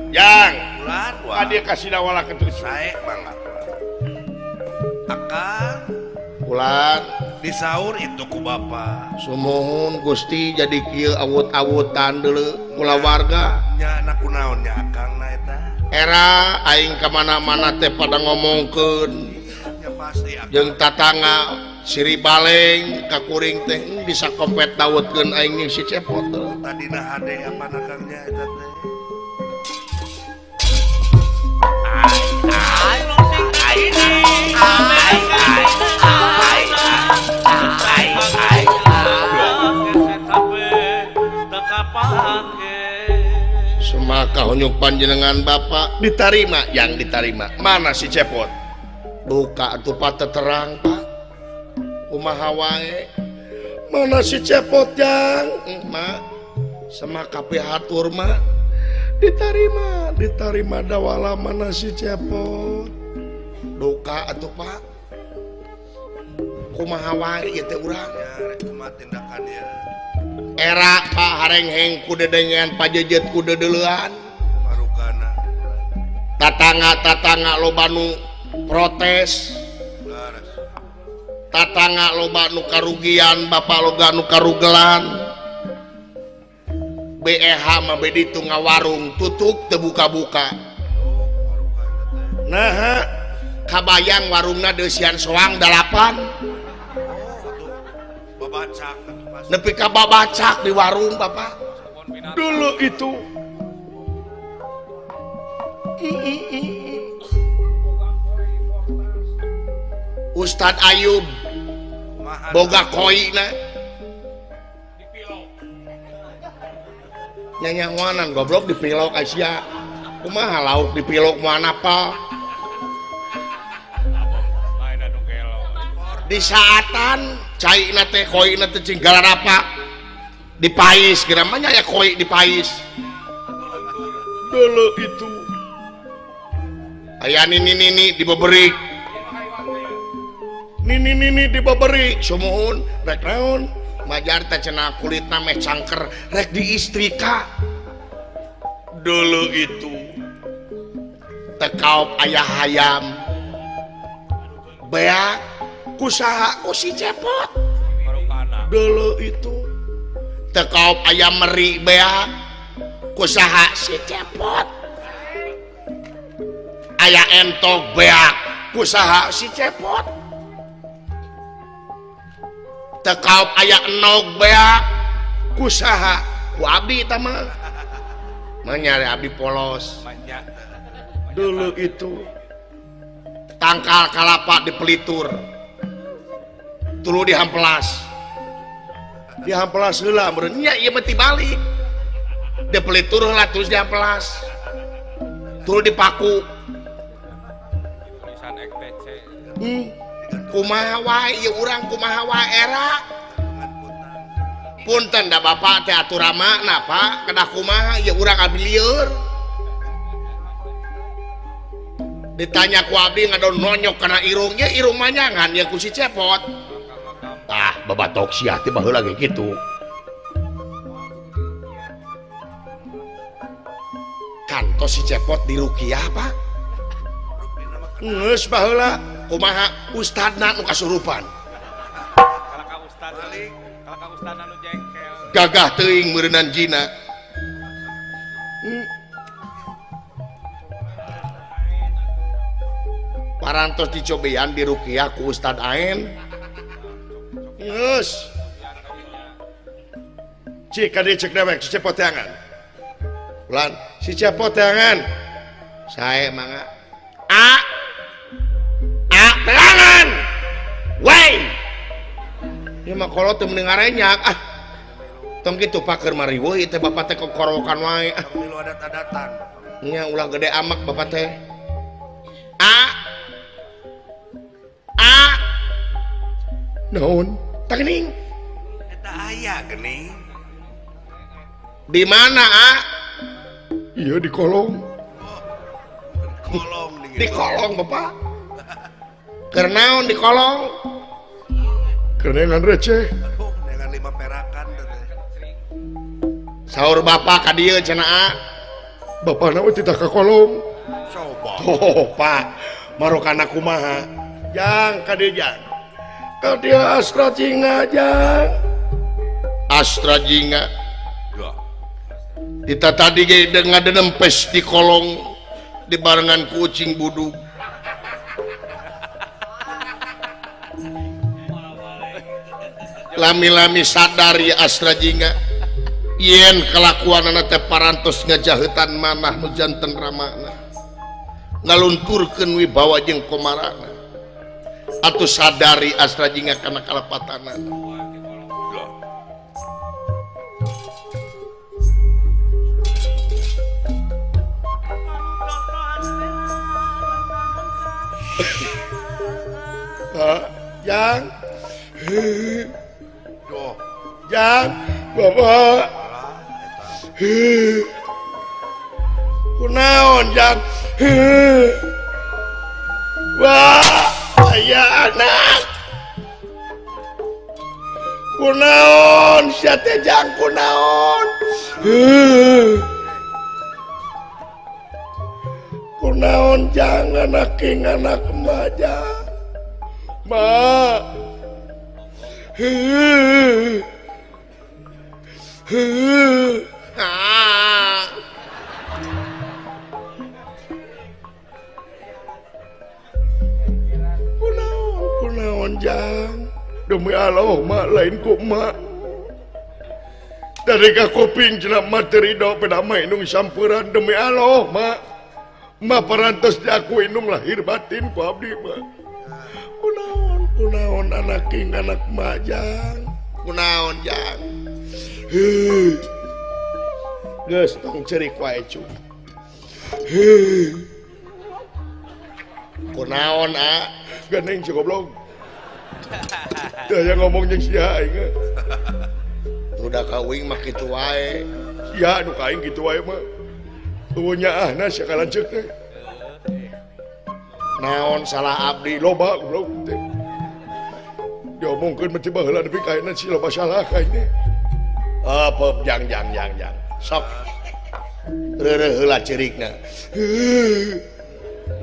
Jang, Ulan wa. dia ka Sidawala kitu. Sae mangga. Akang Ulan disaur itu ku bapa. Sumuhun Gusti jadi kieu awut-awutan deuleu kulawarga. Nya anak kunaon nya akangna eta? Era aing ka mana-mana teh pada ngomongkeun Nya pasti akang. jeung tatangga siri baleng ka kuring teh bisa kopet dawetkeun aing jeung si Cepot. Tadina hade apa akangnya eta teh? Semaka hunyuk panjenengan bapak ditarima yang ditarima. Mana si Cepot? Duka atuh pak terang pak. Kumaha wae? Mana si Cepot jang? Mak, semaka pihatur mak. Ditarima, ditarima dawala mana si Cepot? Duka atuh pak. Kumaha wae ieu teh urang? Ya rek kumaha tindakan ya. Era pak harengheng ku dedengean pajejet ku dedeleuan. Marukana. Tatangga-tatangga loba nu protes. Leres. Tatangga loba nu karugian, bapak loba nu karugelan. BEH mah be ditu ngawarung tutup teu buka-buka. Naha kabayang warungna deusian soang 8. Oh, atuh babacak atuh. Nepi ka babacak di warung Bapak. Dulu itu Ustad Ayub boga koi na nyanyawanan goblok dipilok Asia kumaha lauk dipilok mana apa di saatan cai na teh koi na teh cinggalan apa dipais geramanya ya koi dipais. Dulu itu aya nini-nini dibeberik nini-nini dibeberik sumuhun rek naon majar teh cenah kulitna meh cangker rek diistrika. Dulu itu tekaop aya hayam beak kusaha ku si Cepot. Dulu itu tekaop aya meri beak kusaha si Cepot. Aya entok beak kusaha si Cepot. Tekaop aya enog beak kusaha ku abdi tah mah manyare abdi polos. Dulu itu tangkal kalapa dipelitur tulu dihampelas dihampelas heula meureun nya ieu mah tibalik dipelitur heula terus dihampelas tulu dipaku. Kumaha wae ieu urang kumaha wae era punten da bapak teh atur ramana Pak kedah kumaha ieu urang abdi lieur ditanya ku abdi ngadon nonyok kana irungnya irung manyangan ya ku si Cepot. Tah babatok sia teh baheula ge kitu kantos si Cepot di rukiah Pak geus baheula kumaha ustadna nu kasurupan gagah teuing meureunan jina. Parantos dicobean di rukiah ku Ustad Aen geus cik ka dieu cek dewek si Cepot teangan ulan si Cepot teangan sae mangga a a teangan wei ieu mah kolot teu mending ngarenyak ah tong kitu paker mariweuh ieu teh bapak teh kokorowokan wae ah milu adat-adatan nya ulah gede amak bapak teh a a naon tah geuning eta aya geuning di mana a ieu di kolong. Di kolong di kolong bapak keur naon di kolong keur neangan receh. Aduh neangan 5 perakan teh saur bapak ka dieu cenah a bapana we titah ka kolong coba. Oh Pak marokana kumaha jang ka dieu jang ka dieu Astra Jingga jang Astra Jingga kita tadi ge ngadempes di kolong dibarengan ku ucing budug. Lami-lami sadar ya Astra Jingga yen kelakuanana teh parantos ngajahetan manah nu janten ramana ngalunturkeun wibawa jeung komarana atuh sadari Astra Jingga kana kalepatanana. Jang jang bapak kunaon jang wah aya anak kunaon sia teh jang kunaon kunaon jang anak king anak emaja ma kunaon kunaon jang demi Allah mak lain ku mak Dari ka kuping cenah mah teu ridho peda mah indung sampuran demi Allah mak. Ma parantos diaku indung lahir batin ku abdi mah. Kunaon kunaon anak king anak majang. Kunaon jang. Heuh. Geus tong ceurik wae cu. Heuh. Kunaon a? Gandeng si goblok. Teu aya ngomong jeung sia aing. Udah ka uing mah kitu wae. Sia nu ka aing kitu wae mah. Eueuh nyaahna sia ka lanceuk teh. Naon salah abdi loba goblok teh. Diomongkeun mah teh baheula nepi ka ayeuna si loba salah ka aing. Apa jang jang jang jang. Sok. Reureuh heula ceurikna.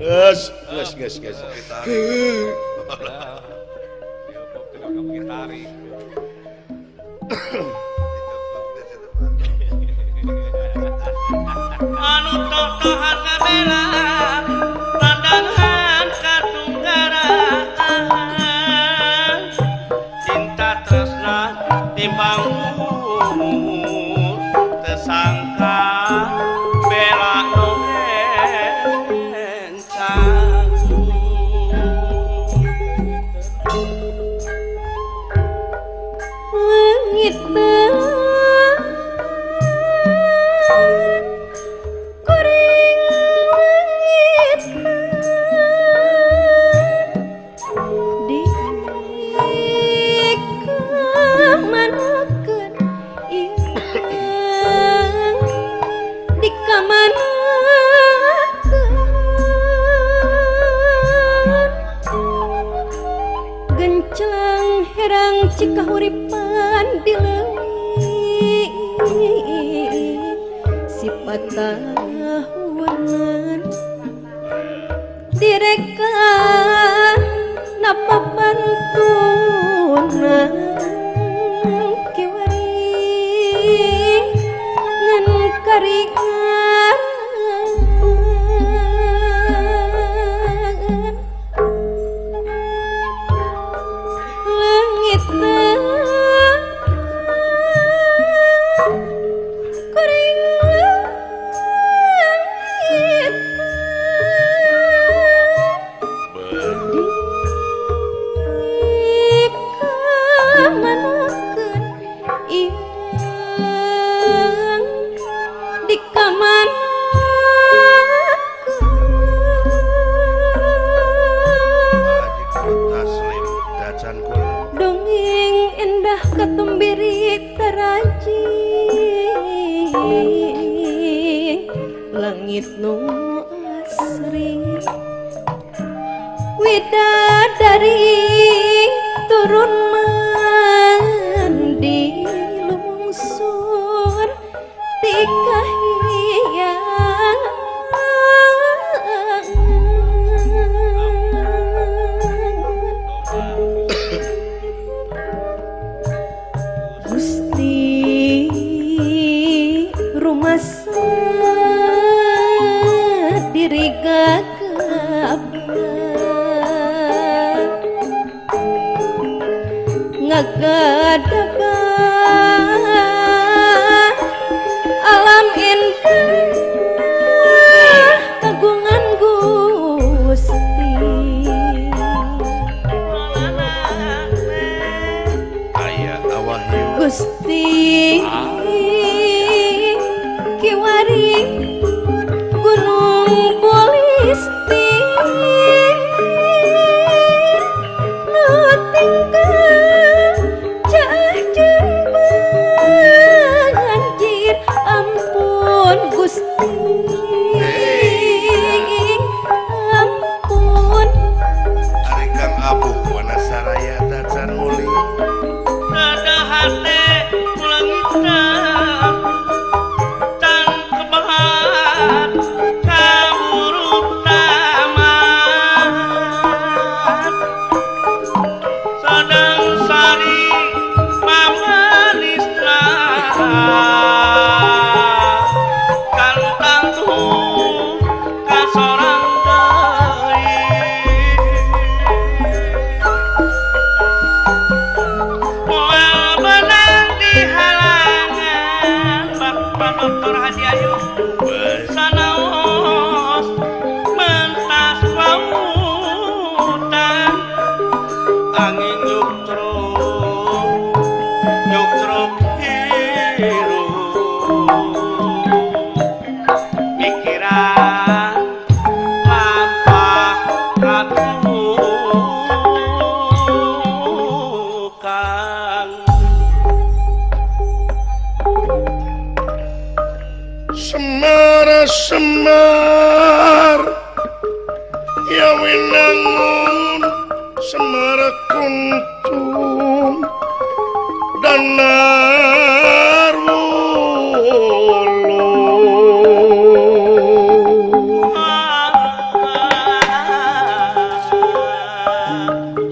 Geus geus geus geus. Anu totohan kabela pandangan katunggaraan cinta tresna timbang umur tersangka bela nu encang. Leungit kuring leungit di kamanakeun ieu di kamanakeun gencang herang cikahuripan di leuwih sipatahunan direkan napa pantunan kiwari ngan karingan leungit kuring leungit di kamanakeun ieu di kamanakeun dongeng endah katumbiri taraji langit nu asri widadari turun mandi lungsur ti kahyangan. Gusti rumasa diri gagap ngagadaba alam indah kagungan Gusti aya awahyu Gusti kiwari Gunung Bulisti nu tinggal cah Semar Semar ya winangun Semar kuntung danar wulu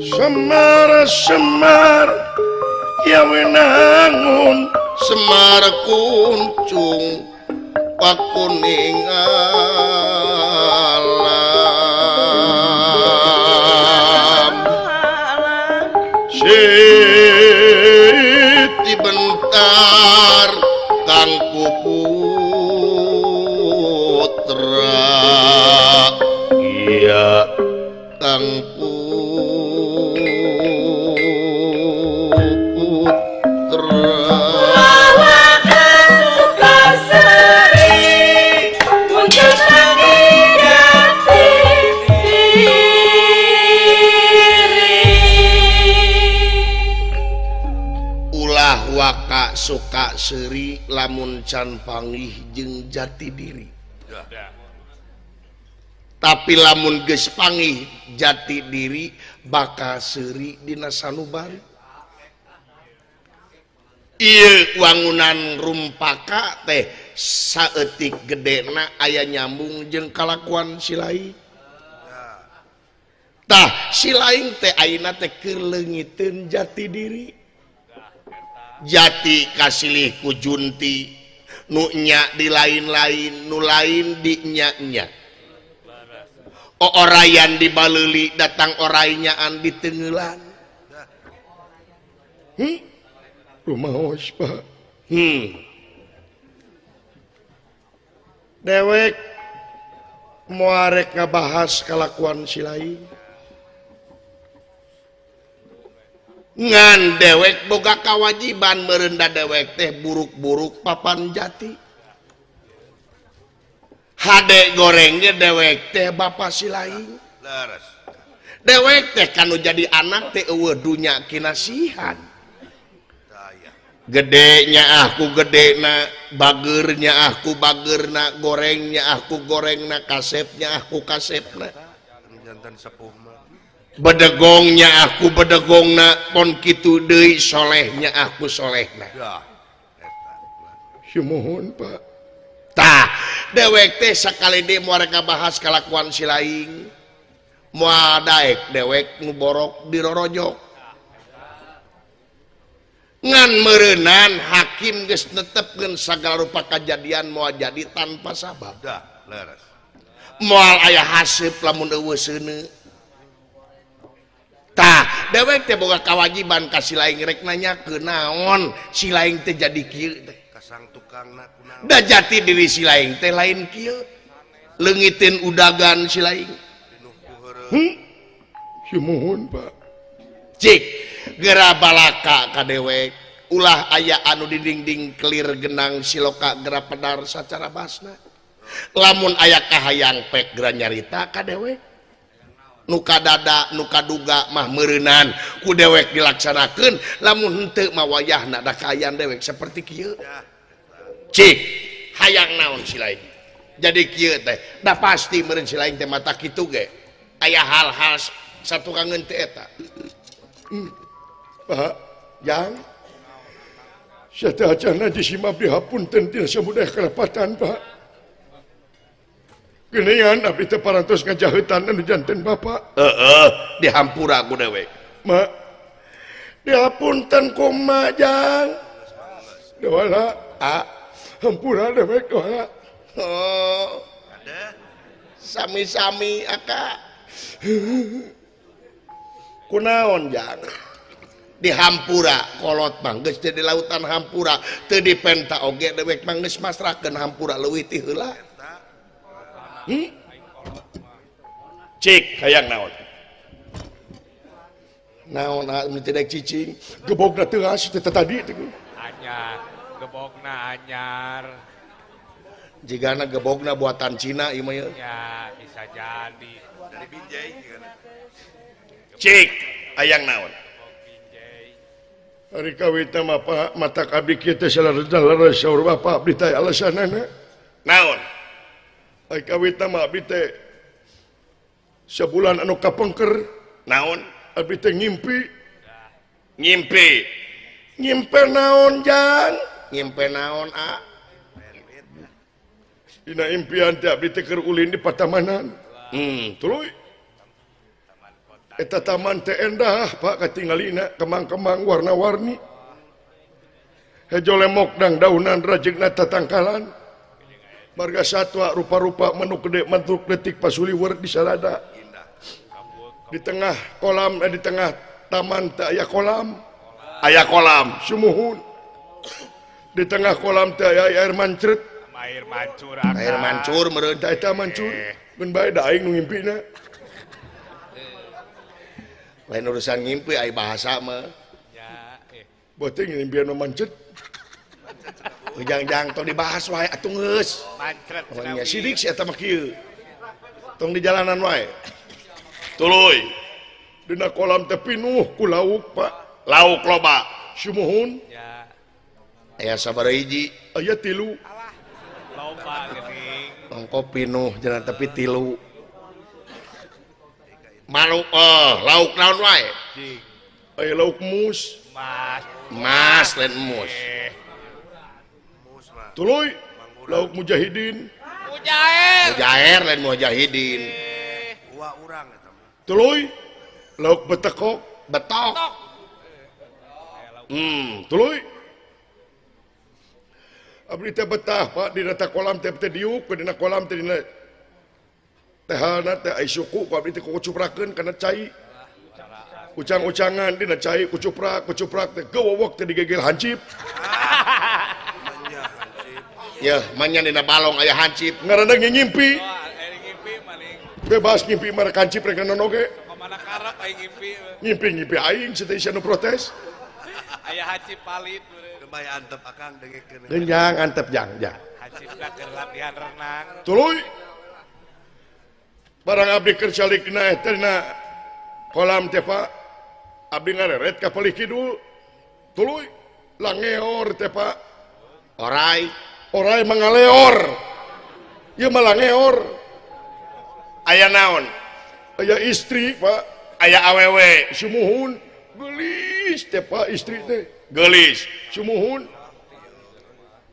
Semar Semar ya winangun Semar kuncung pakuning alam Siti Bentar Kang Putra iya Kang Putra waka suka seuri lamun can panggih jeung jati diri. Tapi lamun geus panggih jati diri bakal seuri dina sanubari. Ieu wangunan rumpaka teh saeutik gedena aya nyambung jeung kalakuan si laing. Tah si laing teh ayeuna teh keur leungiteun jati diri. Jati kasilih ku junti nu nya di lain-lain nu lain di nya-nya. Oorayan di baleuli datang oraynaan di tengelan. Rumaos Pak. Dewek moarek ngabahas kalakuan si lain. Ngan dewek boga kawajiban merendah dewek teh buruk-buruk papan jati. Hade gorengnya dewek teh bapa si lain. Dewek teh kanu jadi anak teh eueuh dunya kinasihan. Gedenya aku gedena, bagernya aku bagerna, gorengnya aku gorengna, kasepnya aku kasepna. Bedegongnya aku bedegongna, pon kitu deui solehnya aku solehna. Sumuhun Pak. Tah, dewek teh sakali deui moal rek ngabahas kalakuan si laing. Moal daek dewek nu borok dirorojok. Ngan meureunan hakim geus netepkeun sagala rupa kajadian moal jadi tanpa sabab. Moal aya haseup lamun eueuh seuneu. Tah, dewek teh boga kawajiban ka si laing rek nanya kunaon si laing teh jadi kieu teh. Kasang tukangna kunaon. Da jati diri si laing teh lain kieu. Leungiteun udagan si laing. Sumuhun Pak. Cik, gera balaka ka dewek. Ulah aya anu dinding-ding kelir genang siloka gera pedar sacara basna. Lamun aya kahayang pek gera nyarita ka dewek. Nuka dada nuka duga mah meureunan ku dewek dilaksanakeun lamun henteu mah wayahna da kaayaan dewek seperti kieu. Cik, hayang naon si lain jadi kieu teh da pasti meureun si lain teh mata kitu ge aya hal-hal satukangeun teh eta. Pak, jang sateuacanna disimap dihapunten tina samudah karapatan Pak. Geningan abdi teh parantos ngajahetan anu janten bapak. Heeh, dihampura ku dewek. Ma, dihapunten kumaha jang? Doala, a, hampura dewek doala. Oh. Sami-sami aka. Kunaon jang? Dihampura kolot mah geus teu di lautan hampura, teu dipenta oge dewek mah geus masrahkeun hampura leuwih ti heula. Cik hayang naon? Naon anu teu daek cicing, gebogna teuas teh tadi teh. Anyar, gebogna anyar. Jigana gebogna buatan Cina ieu mah ye. Ya, bisa jadi. Dari Binjai jigana. Cik hayang naon? Ari kawitna mah Pak, matak abdi kieu teh salareudah saur bapak abdi teh alasanana. Naon? Ai kawitna mah abdi teh sabulan anu kapengker. Naon? Abdi teh ngimpi. Ngimpi. Ngimpi naon jang? Ngimpi naon a? Dina impian teh abdi teh keur ulin di patamanan. Tuluy. Eta taman teh endah Pak katingalina kemang-kemang warna-warni. Hejo lemok dang daunan rajegna tatangkalan. Marga satwa rupa-rupa manuk gede mantuk detik pasuliwer di sarada. Di tengah kolam di tengah taman teh aya kolam. Aya kolam sumuhun. Di tengah kolam teh aya air mancret. Air mancur. Air mancur meureun teh eta mancur. Mun bae da aing nu ngimpina. Lain urusan ngimpi ai bahasa mah. Ya, Beuting ngimpian mah mancet. Ujang-jang tong dibahas wae atuh geus. Mancret nya sidik si eta mah kieu. Tong di jalanan wae. Tuluy. Dina kolam teh pinuh ku lauk, Pak. Lauk loba. Sumuhun. Ya. Aya sabaraha hiji? Aya 3. Alah. Loba geuning. Ongko pinuh jangan tapi 3. Manuk lauk naon wae? Aya lauk mus. Mas. Mas lain mus. Tuluy lauk mujahidin. Mujair. Mujair lain mujahidin. Wa urang eta mah. Tuluy lauk betekok, betok. Tuluy. Abdi teh betah Pak dina kolam teh teh diuk dina kolam teh dina tehana teh ai suku ku abdi teh kucuprakeun kana cai. Ucang-ucangan dina cai kucuprak kucuprak teh gewowok teh digegel hancip. Ya, manya dina balong aya hancip. Ngaranna ngimpi. Bebas ngimpi mah hancip rek naon oge. Kumaha karep aing ngimpi. Ngimpi-ngimpi aing teh sia nu protes. Aya hancip palit. Kembali antep akang dengekeun. Genjang antep jang jang. Hancip keur latihan renang. Tuluy. Barang abdi keur calikna teh dina kolam teh Pak. Abdi ngareret ka palih kidul. Tuluy langeor teh Pak. Orai, orai mangaleor. Ieu mah langeor. Aya naon? Aya istri Pak. Aya awewe. Sumuhun geulis teh Pak istri teh. Geulis. Sumuhun.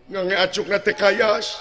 Ngange acukna teh kayas.